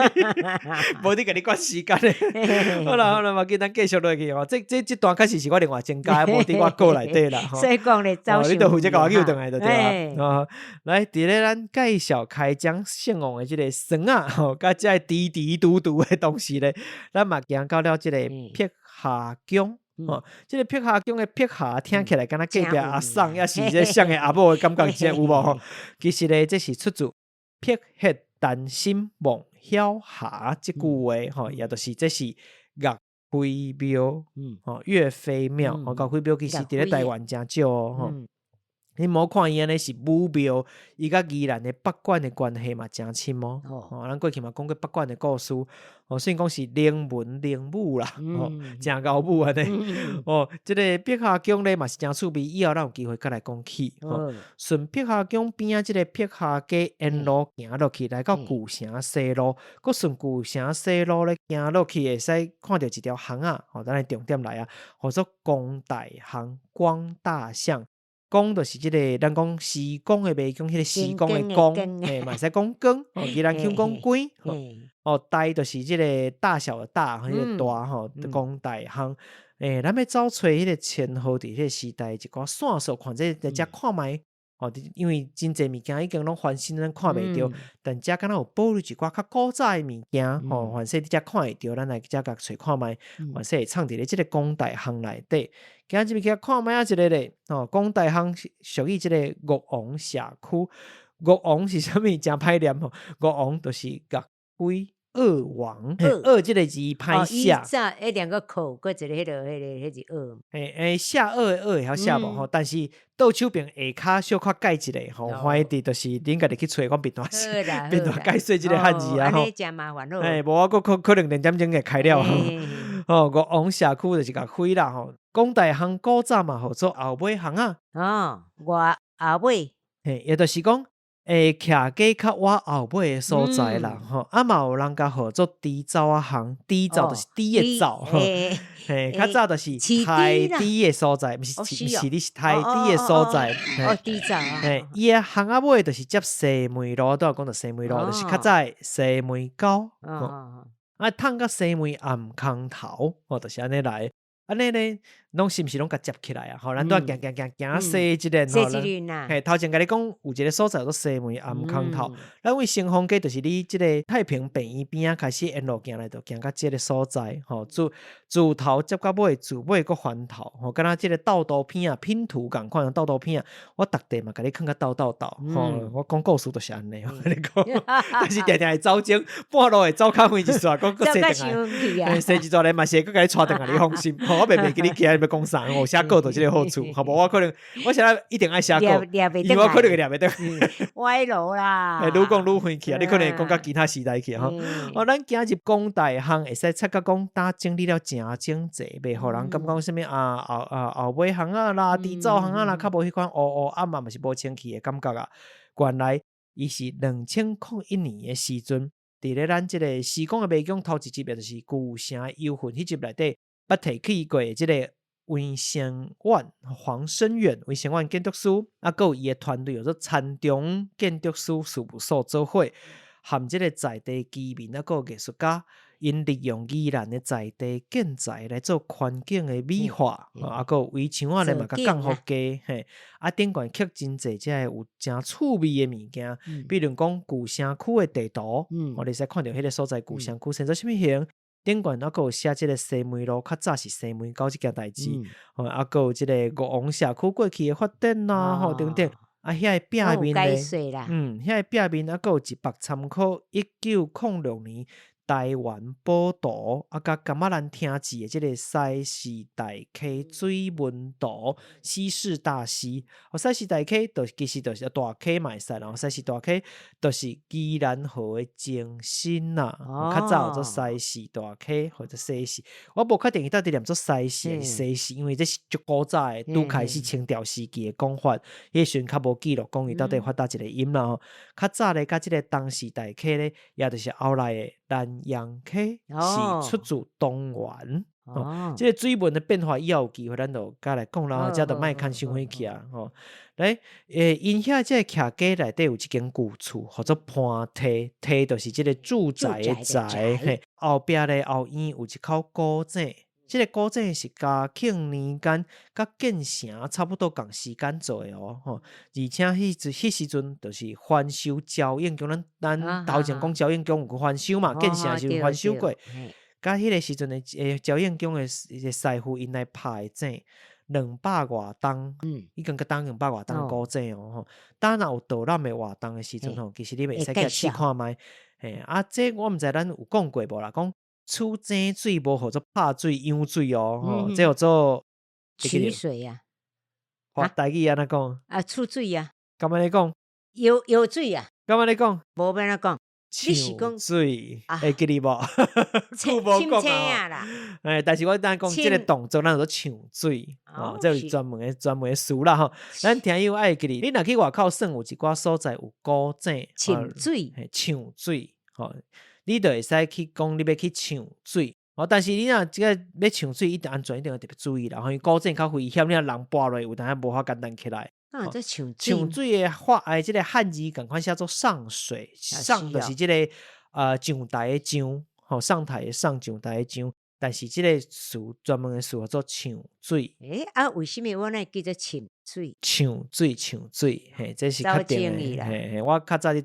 A: 無咧共你趕時間的。好啦好啦，無緊，咱繼續落去吼。這這這段確實是我另外增加的，無佇我稿內底啦。
B: 所以講咧，走
A: 你著負責共我救轉來就對啊。哦，來，佇咧咱介紹開漳聖王的這個霜仔吼，佮這個甜甜嘟嘟的同時咧，咱嘛行到了這個碧霞宮。哦，這個碧霞宮的碧霞聽起來敢若隔壁阿桑，抑是這誰的阿某的感覺，這有無吼？其實咧，這是出自碧血丹心夢曉霞這句話，吼，也就是這是岳飛廟，吼，岳飛廟，吼，岳飛廟其實佇咧台灣誠少哦，吼。你莫看伊按呢是武廟，伊佮宜蘭的北管的關係嘛誠深哦。哦，咱過去嘛講過北管的故事。哦，雖然講是靈文靈武啦，哦，誠𠢕武按呢。哦，這個碧霞宮咧嘛是誠趣味，以後咱有機會閣來講起。順碧霞宮邊仔這個碧霞街沿路行落去，來到舊城西路，閣順舊城西路咧行落去，會使看著一條巷仔。哦，咱的重點來啊，號做光大巷、光大巷。宮就是這个，咱講時光的迷宮，彼個時光的光，嘿，嘛會使講光，哦，宜蘭腔講光，哦，大就是這个大小的大，彼個大吼，講大巷。咱欲走揣彼个前號佇彼个時代一寡線索，看這來遮看覓。吼，因為真濟物件已經攏翻新，咱看袂著。但遮敢若有保留一寡較古早的物件，吼，凡勢佇遮看會著，咱來遮共揣看覓，凡勢會藏佇咧這个講大巷內底。今日去看覓仔一个咧，吼，講大巷屬於這个岳王社區。岳王是啥物？誠歹念吼，岳王就是岳飛。鄂王，鄂這个字歹寫。
B: 哦，伊兩個口，閣一个彼个彼个彼是鄂。
A: 欸，寫鄂的鄂會曉寫無吼？但是倒手邊下跤小可改一下吼，歡喜佇就是恁家己去揣，講變大變大解說這个漢字啊吼。
B: 誠麻煩
A: 欸，無我閣可能連點鐘會開了吼。岳王社區就是岳飛啦吼。講大巷古早嘛，號做後尾巷仔。
B: 哦，外後尾。
A: 嘿，也就是講。會徛家較倚後尾的所在啦，吼，啊嘛有人共號做豬走仔巷，豬走就是豬的走，嘿，較早就是刣豬的所在，毋是毋是你是刣豬的所在，
B: 哦，豬走，
A: 嘿，伊的巷仔尾就是接西門路，拄仔講著西門路，就是較早的西門溝，啊，迵到西門暗空頭，吼，就是按呢來。按呢咧，攏是毋是攏共接起來啊？吼，咱拄仔行行行行西一輪吼，嘿，頭前共你講有一个所在叫做西門暗空頭，咱位新豐街就是你這个太平病院邊仔開始沿路行來，就行到這个所在，吼，自自頭接到尾，自尾閣翻頭，吼，敢若這个倒圖片仔拼圖仝款，倒圖片仔，我逐地嘛共你囥甲鬥鬥鬥，吼，我講故事就是按呢，我共你講，但是定定會走鐘，半路會走較遠一撮，閣閣踅轉來，踅一撮咧嘛是會閣共你帶轉來，你放心，吼，我袂袂記你今日欲講啥，我寫稿就這个好處，好無？我可能我現在一定愛寫稿，因為我可能會掠袂轉，
B: 歪路啦，
A: 欸，愈講愈遠去啊！你可能會講到其他時代去吼。哦，咱今日講大巷會使察覺講，呾整理了誠整齊，袂予人感覺講啥物啊後啊後尾巷仔啦、豬走巷仔啦，較無彼款烏烏暗暗嘛是無清氣的感覺啊。原來伊是2001年的時陣，佇咧咱這个時光的迷宮頭一集，也就是舊城的幽魂彼集內底，捌提起過的這个黃生遠、黃生遠、黃生遠建築師，啊，閣有伊的團隊叫做田中建築師事務所做伙，含這个在地居民啊，閣有藝術家，𪜶利用宜蘭的在地建材來做環境的美化，啊，閣有圍牆仔咧嘛，共降予低，嘿，啊，頂懸刻真濟這个有誠趣味的物件，比如講舊城區的地圖，哦，你會使看著彼个所在舊城區生做啥物形。頂懸啊，閣有寫這个西門路，較早是西門溝這件代誌，吼，啊，閣有這个岳王社區過去的發展啦，吼，等等，啊，遐个壁面咧，遐个壁面啊，閣有一幅參考1906年台灣寶圖，啊，佮柑仔蘭廳志的這个西勢大溪水文圖，西勢大溪，哦，西勢大溪就其實就是大溪嘛會使，然後西勢大溪就是宜蘭河的前身啦。較早叫做西勢大溪或者西勢，我無確定伊到底念做西勢還是西勢，因為這是足古早的，拄開始清朝時期的講法，彼個時陣較無記錄講伊到底發佗一个音啦吼。較早咧，佮這个東勢大溪咧，也就是後來的南陽溪，是出自東源。哦，這个水文的變化以後有機會咱就再來講啦，這就莫牽傷遠去啊。吼，來，𪜶遐這个徛家內底有一間舊厝，號做潘堤，堤就是這个住宅的宅，嘿，後壁咧後院有一口古井，這个古井是嘉慶年間佮建成差不多仝時間做的哦，吼，而且彼時陣就是翻修朝應宮，咱咱頭前講朝應宮有去翻修嘛，建成時陣翻修過。佮彼个時陣的朝應宮的師傅𪜶來拍的井，200外冬，已經閣當200外冬古井哦吼。當若有導覽的活動的時陣吼，其實你袂使去試看覓。嘿，啊，這我毋知咱有講過無啦？講取井水無號做拍水、養水哦，吼，這號做
B: 取水啊。
A: 台語按怎講？
B: 啊，取水啊。
A: 敢按呢講？
B: 游游水啊。
A: 敢按呢講？
B: 無欲按怎講？
A: 搶水會記得無？久無講啊！欸，但是我等下講這个動作，咱叫做搶水哦，這是專門的專門的詞啦吼。咱聽友愛記得，你若去外口耍，有一寡所在有古井，
B: 搶水，
A: 搶水，吼，你就會使去講你欲去搶水哦。但是你若這个欲搶水，一定安全，一定要特別注意啦。因為古井較危險，你若人跋落，有當時無法簡單起來。
B: 啊，這唱
A: 唱水的話，哎，這个漢字仝款寫做上水，上就是這个上台的上，吼，上台的上，上台的上。但是這个詞專門的詞叫做唱水。
B: 欸，啊，為啥物我哪會叫做沁水？
A: 唱水，唱水，嘿，這是確定的。嘿嘿，我較早佇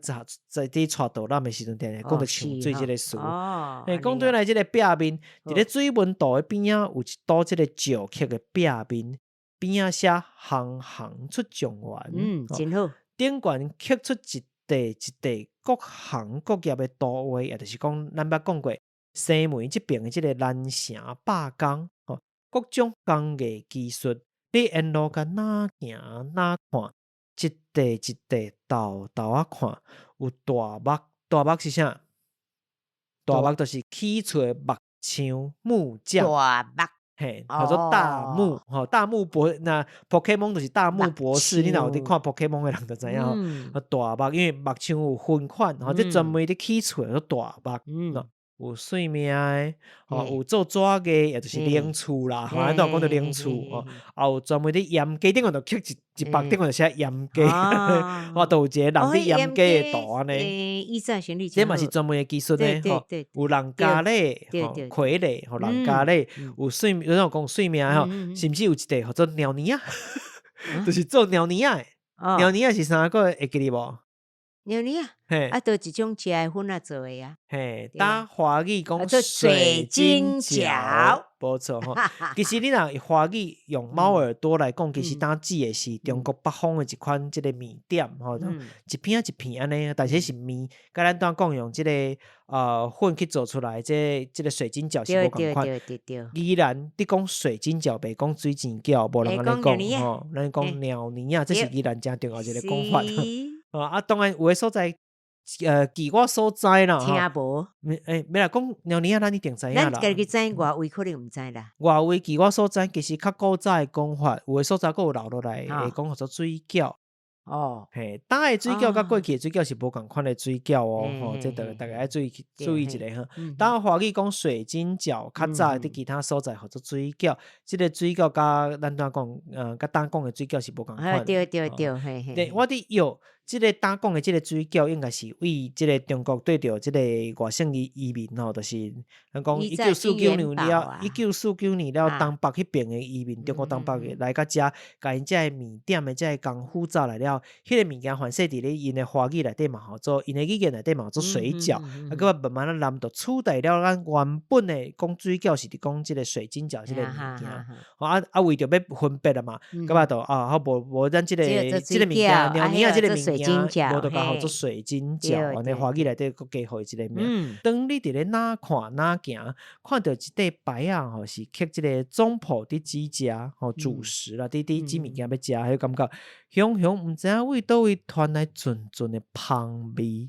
A: 在佇帶導覽的時陣，定定講著唱水這个詞。
B: 哦。
A: 嘿，講轉來，這个壁面，佇咧水文圖的邊仔有一堵這个石刻的壁面，邊仔寫行行出狀元。
B: 嗯，真好。
A: 頂懸刻出一塊一塊各行各業的圖畫，也就是講，咱捌講過。西門這爿的這个南城罷工，吼，各種工藝技術，你沿路共哪行哪看，一塊一塊沓沓仔看，有大木，大木是啥？大木就是起厝的木匠木匠。
B: 大木，
A: 嘿，叫做大木，吼，大木博，那 Pokemon 就是大木博士，你若有佇看 Pokemon 的人就知影吼。大木，因為木匠有分款，吼，這專門佇起厝的叫大木。有算命的，吼，有做紙藝，也就是靈厝啦，吼，咱都有講著靈厝，吼，也有專門佇閹雞，頂懸就刻一一幅，頂懸就寫閹雞，我都有一個人佇閹雞的圖按呢。這嘛是專門的技術呢，吼，有人家咧，吼，傀儡，吼，人家咧，有算，有種講算命的吼，甚至有一塊號做貓膩仔，就是做貓膩仔的，貓膩仔是啥個會記得無？
B: 貓膩仔，啊，就一種食的粉仔做的啊。
A: 嘿，當華語講水晶餃，無錯吼。其實你若華語用貓耳朵來講，其實當指的是中國北方的一款這个麵點吼，一片一片按呢，但是是麵，佮咱當講用這个粉去做出來，這個水晶餃是無仝款。宜蘭佇講水晶餃，袂講水晶餃，無人按呢講吼，咱講貓膩仔，這是宜蘭誠重要一个講法。啊，當然有的所在，據我所知啦，
B: 聽無？
A: 欸，欲來講貓膩仔，咱一定知影啦。
B: 咱家己知，外圍可能毋知啦。
A: 外圍據我所知，其實較古早的講法，有的所在閣有留落來，會講號做水餃。
B: 哦，
A: 嘿，今的水餃佮過去的水餃是無仝款的水餃哦，吼，這著大家愛注意注意一下哈。當華語講水晶餃，較早佇其他所在號做水餃，這个水餃佮咱拄仔講，佮今講的水餃是無仝款。
B: 對對對，嘿嘿。
A: 對，我佇臆這个今講的這个水餃，應該是為這个中國對著這个外省移民吼，就是咱講1949年了，1949年了，東北彼爿的移民，中國東北的來到遮，共𪜶遮的麵點的遮个功夫走來了，彼个物件凡勢佇咧𪜶的華語內底嘛號做，𪜶的語言內底嘛號做水餃，啊，閣慢慢仔南就取代了咱原本的講水餃是佇講這个水晶餃這个物件，啊啊為著欲分別啦嘛，閣嘛就啊好無無咱這个這个物件，貓膩仔這个物件，無就共號做水晶餃，按呢華語內底閣加予伊一个名。當你佇咧哪看哪行，看著一塊牌仔吼，是刻這个總鋪佇煮食吼主食啦，佇佇煮物件欲食，彼感覺雄雄毋知影為佗位傳來陣陣的芳味，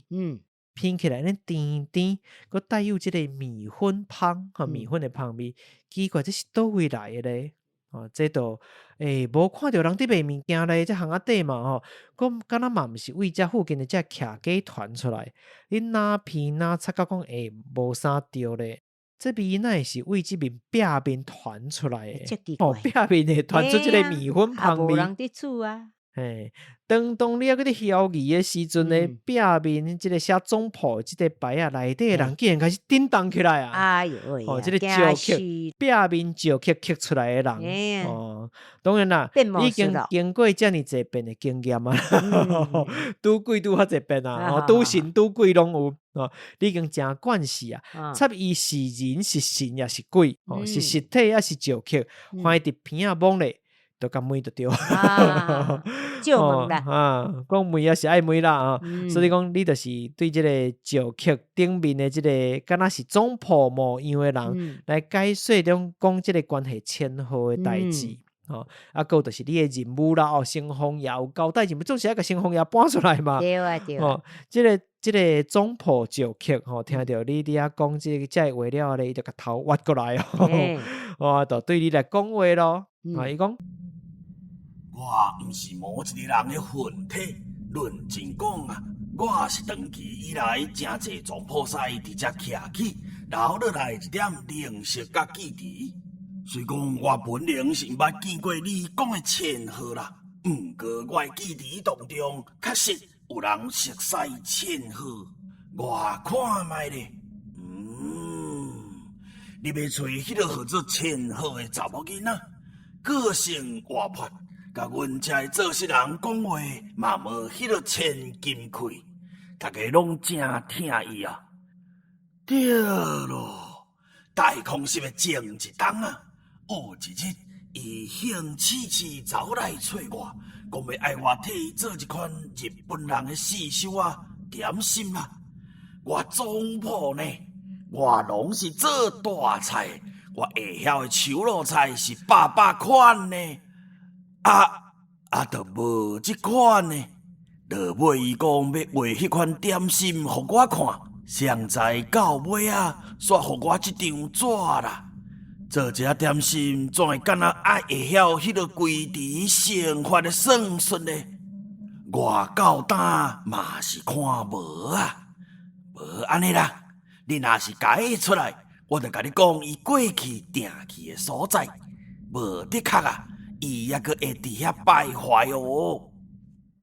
A: 聞起來呢甜甜，閣帶有這个米粉芳，吼米粉的芳味，奇怪，這是佗位來的咧？哦，這都欸，無看著人佇賣物件咧，這巷仔底嘛吼，閣敢若嘛毋是為遮附近的遮徛家傳出來。你哪聞哪察覺講欸，無啥對咧？這味哪會是為這面壁面傳出來的？哦，壁面會傳出這个米粉芳味。
B: 無人佇煮啊。
A: 嘿，當當你猶閣佇猶疑的時陣咧，壁面這个寫總鋪的這个牌仔內底的人竟然開始震動起來啊！
B: 哎喲喂！
A: 哦，這个石刻壁面石刻刻出來的人，哦，當然啦，已經經過遮爾濟遍的經驗啊，拄鬼拄較濟遍啊，哦，拄神拄鬼攏有，哦，你已經誠慣勢啊，插伊是人是神抑是鬼，哦，是實體抑是石刻，反正佇鼻仔摸咧。就共問就對，
B: 照問啦，
A: 啊，講問也是愛問啦啊，所以講你就是對這个石刻頂面的這个，敢若是總鋪模樣的人來解說種講這个關係千號的代誌，吼，啊，閣有就是你的任務啦，哦，城隍爺有交代任務，總是愛共城隍爺搬出來嘛，
B: 對啊對啊，
A: 這个這个總鋪石刻吼，聽著你佇遐講這个這个話了咧，伊就共頭歪過來哦，哇，就對你來講話咯，啊，伊講。
C: 我毋是某一個人的魂體，論真講啊，我是長期以來誠濟總鋪師佇遮徛起，留落來一點靈色佮記憶。雖講我本人是毋捌見過你講的千號啦，毋過我會記佇當中，確實有人熟似千鶴。我看覓咧，你欲揣彼个號做千鶴的查某囡仔，個性活潑，共阮遮的做事人講話嘛無彼个千金氣，逐家攏誠疼伊啊。對囉，大空襲的前一冬啊，有一日，伊興起起走來揣我，講欲愛我替伊做一款日本人的四手仔點心啦。我總鋪呢，我攏是做大菜，我會曉的手路菜是百百款呢。啊啊，就無這款呢。落尾伊講欲畫彼款點心予我看，誰知到尾仔，煞予我這張紙啦。做這點心，怎會敢若愛會曉彼个規池乘法的算術呢？我到今嘛是看無啊，無按呢啦。你若是解出來，我就共你講伊過去定去的所在。無的確啊，伊猶閣會佇遐徘徊哦。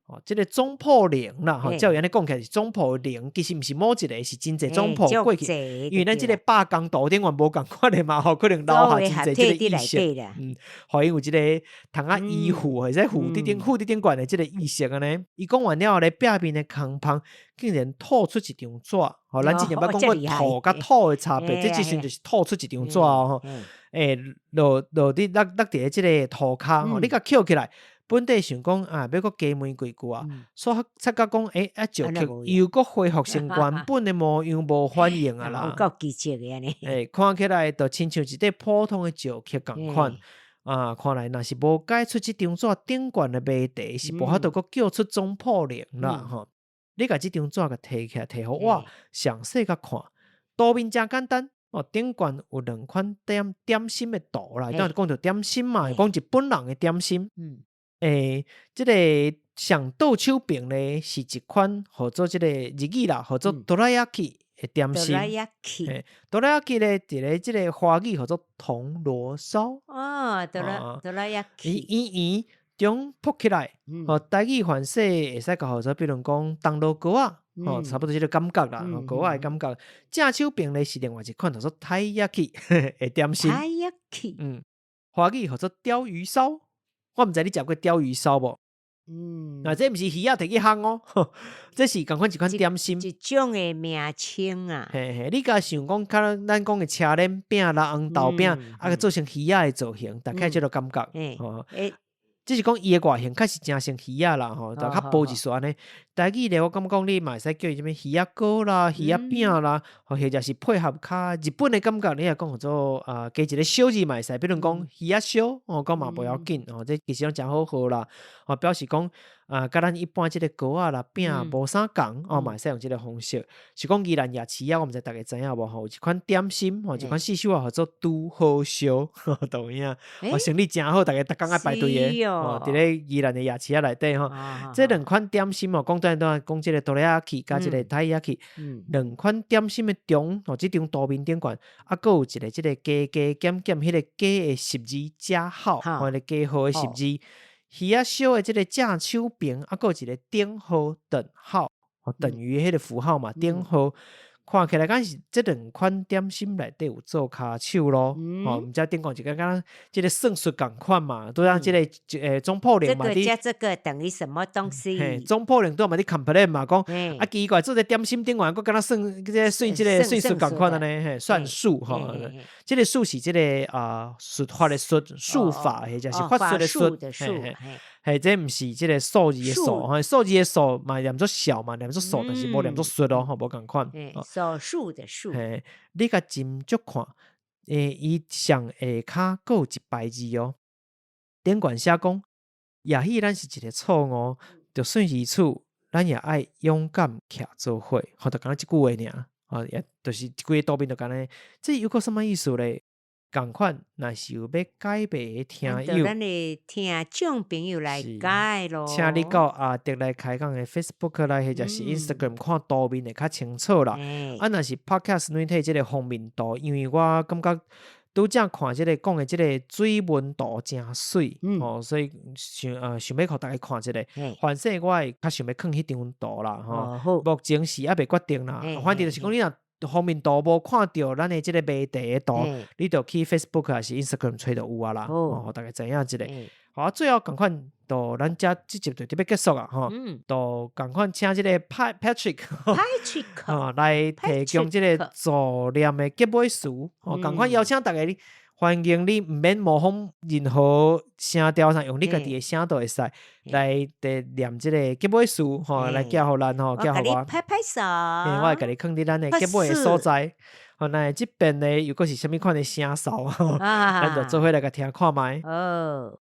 A: 哦，這个總鋪靈啦，吼，照伊按呢講起來是總鋪靈，其實毋是某一个，是真濟總鋪過去，因為咱這个百工圖頂懸無仝款的嘛，吼，可能留下真濟這个意識，予𪜶有這个窗仔依附，或者附佇頂附佇頂懸的這个意識按呢。伊講完了後咧，壁面的空縫竟然吐出一張紙，吼，咱之前捌講過吐佮吐的差別，這這時陣就是吐出一張紙哦，吼，欸，落落佇落落佇咧這个塗跤，吼，你共抾起來。本底想講啊，欲閣加問幾句啊，煞察覺講，欸，啊，石刻又閣恢復成原本的模樣，無反應啊啦。
B: 有夠奇蹟的按呢。
A: 欸，看起來就親像一塊普通的石刻仝款啊，看來若是無解出這張紙頂懸的謎題，是無法度閣叫出總鋪靈啦吼。你共這張紙共提起來，提予我詳細共看，圖面誠簡單。哦，頂懸有兩款點點心的圖啦，當然講著點心嘛，講日本人的點心。欸，這个上倒手邊咧是一款號做這个日語啦，號做どら焼き的點心。どら焼き咧，佇咧這个華語號做銅鑼燒。
B: 哦，どらどら焼き。
A: 伊圓圓中膨起來，哦，台語凡勢會使共號做，比如講銅鑼糕仔，哦，差不多這个感覺啦，糕仔的感覺。正手邊咧是另外一款叫做たい焼き的點心。
B: たい焼き。
A: 華語號做鯛魚燒。我毋知你食過鯛魚燒無？啊，這毋是魚仔提去烘哦，這是仝款一款點心。
B: 一種的名稱啊。
A: 嘿嘿，你共想講，較咱講的車輪餅啦、紅豆餅，啊，閣做成魚仔的造型，大概這个感覺。吼，只是講伊的外形確實誠像魚仔啦，吼，就較薄一撮按呢。台語咧，我感覺講你嘛會使叫伊啥物魚仔糕啦、魚仔餅啦，或者是配合較日本的感覺，你若講號做啊，加一个小字嘛會使，比如講魚仔燒，哦，講嘛無要緊，哦，這其實攏誠好號啦，哦，表示講啊，佮咱一般這个糕仔啦、餅無啥仝，哦，嘛會使用這个方式。是講宜蘭夜市仔，我毋知逐家知影無吼，有一款點心，吼，一款四手仔號做拄好燒，懂影？哦，生意誠好，逐家逐工愛排隊的，哦，佇咧宜蘭的夜市仔內底吼，這兩款點心哦，講轉轉講這个どら焼き佮這个たい焼き，兩款點心的中，哦，這張圖面頂懸，啊，閣有一个這个加加減減，彼个加的十字加號，吼，彼个加號的十字，魚仔燒的這个正手邊，啊，閣有一个等號等號，等於彼个符號嘛，等號。看起來敢是這兩款點心內底有做跤手咯，吼，毋知頂懸一個敢若這个算術仝款嘛，拄仔這个總鋪靈嘛，
B: 這個加這個等於什麼東西？
A: 嘿，總鋪靈拄嘛佇 complain 嘛，講啊奇怪，做這點心頂懸閣敢若算這个算這个算術仝款按呢，嘿，算術吼，這个術是這个啊術法的術，術法或者是法術的術，嘿，嘿，這毋是這个數字的數，吼，數字的數嘛念做小嘛，念做數，但是無念做術咯，吼，無仝款。
B: 所述的述。
A: 嘿，你共斟酌看，欸，伊上下跤閣有一排字哦。頂懸寫講，也許咱是一个錯誤，就算如此，咱也愛勇敢徛做伙，吼，就敢若這句話爾，吼，也就是規个圖面就按呢，這又閣啥物意思咧？仝款，若是有欲解謎的聽友，
B: 咱的聽眾朋友來解囉。
A: 請你到阿德來開講的 Facebook 來，或者是 Instagram 看圖面會較清楚啦。啊，若是 Podcast 軟體這个封面圖，因為我感覺拄才看這个講的這个水紋圖誠媠，哦，所以想想欲予大家看一下。反正我會較想欲囥彼張圖啦，吼。目前是猶未決定啦，反正就是講你若封面圖無看著咱的這个賣地的圖，你就去 Facebook 抑是 Instagram 揣就有啊啦，哦，予大家知影一下。好啊，最後仝款，就咱遮這集就得欲結束啊，吼，就仝款請這个 Patrick，吼，來提供這个助念的結尾詞，吼，仝款邀請大家，歡迎你毋免模仿任何聲調啥，用你家己的聲都會使來佇念這個結尾詞，吼，來寄予咱，吼，寄予我。
B: 拍拍手。
A: 我會共你囥佇咱的結尾的所在。吼，那這遍呢，又閣是啥物款的聲趖，咱就做伙來共聽看覓。
B: 哦。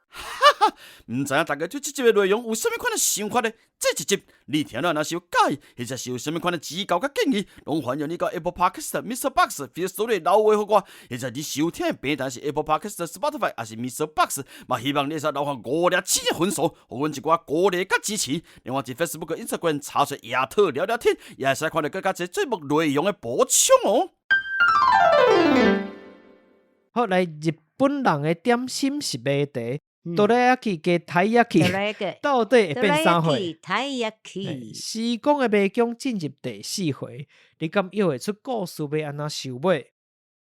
C: 哈哈，毋知影大家對這集的內容有啥物款的想法呢？這一集你聽了若是有佮意，或者是有啥物款的指教佮建議，攏歡迎你到 Apple Podcast、MixerBox、Firstory 留話予我，或者你收聽的平台是 Apple Podcast、Spotify 抑是 MixerBox，嘛希望你會使留下五粒星的分數，予阮一寡鼓勵佮支持。另外，佇 Facebook、Instagram 查詢亞特聊聊天，也會使看著閣較濟節目內容的補充哦。
A: 好，來日本人的點心是麥茶。哆啦 A 加たい焼き，到底會變啥貨？時光的迷宮進入第四回，你敢臆會出故事欲按怎收尾？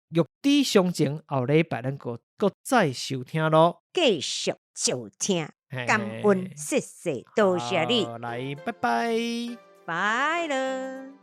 A: 欲知詳情，後禮拜咱閣閣再收聽囉。
B: 繼續收聽，感恩，謝謝，多謝你。
A: 來，拜拜。
B: 拜囉。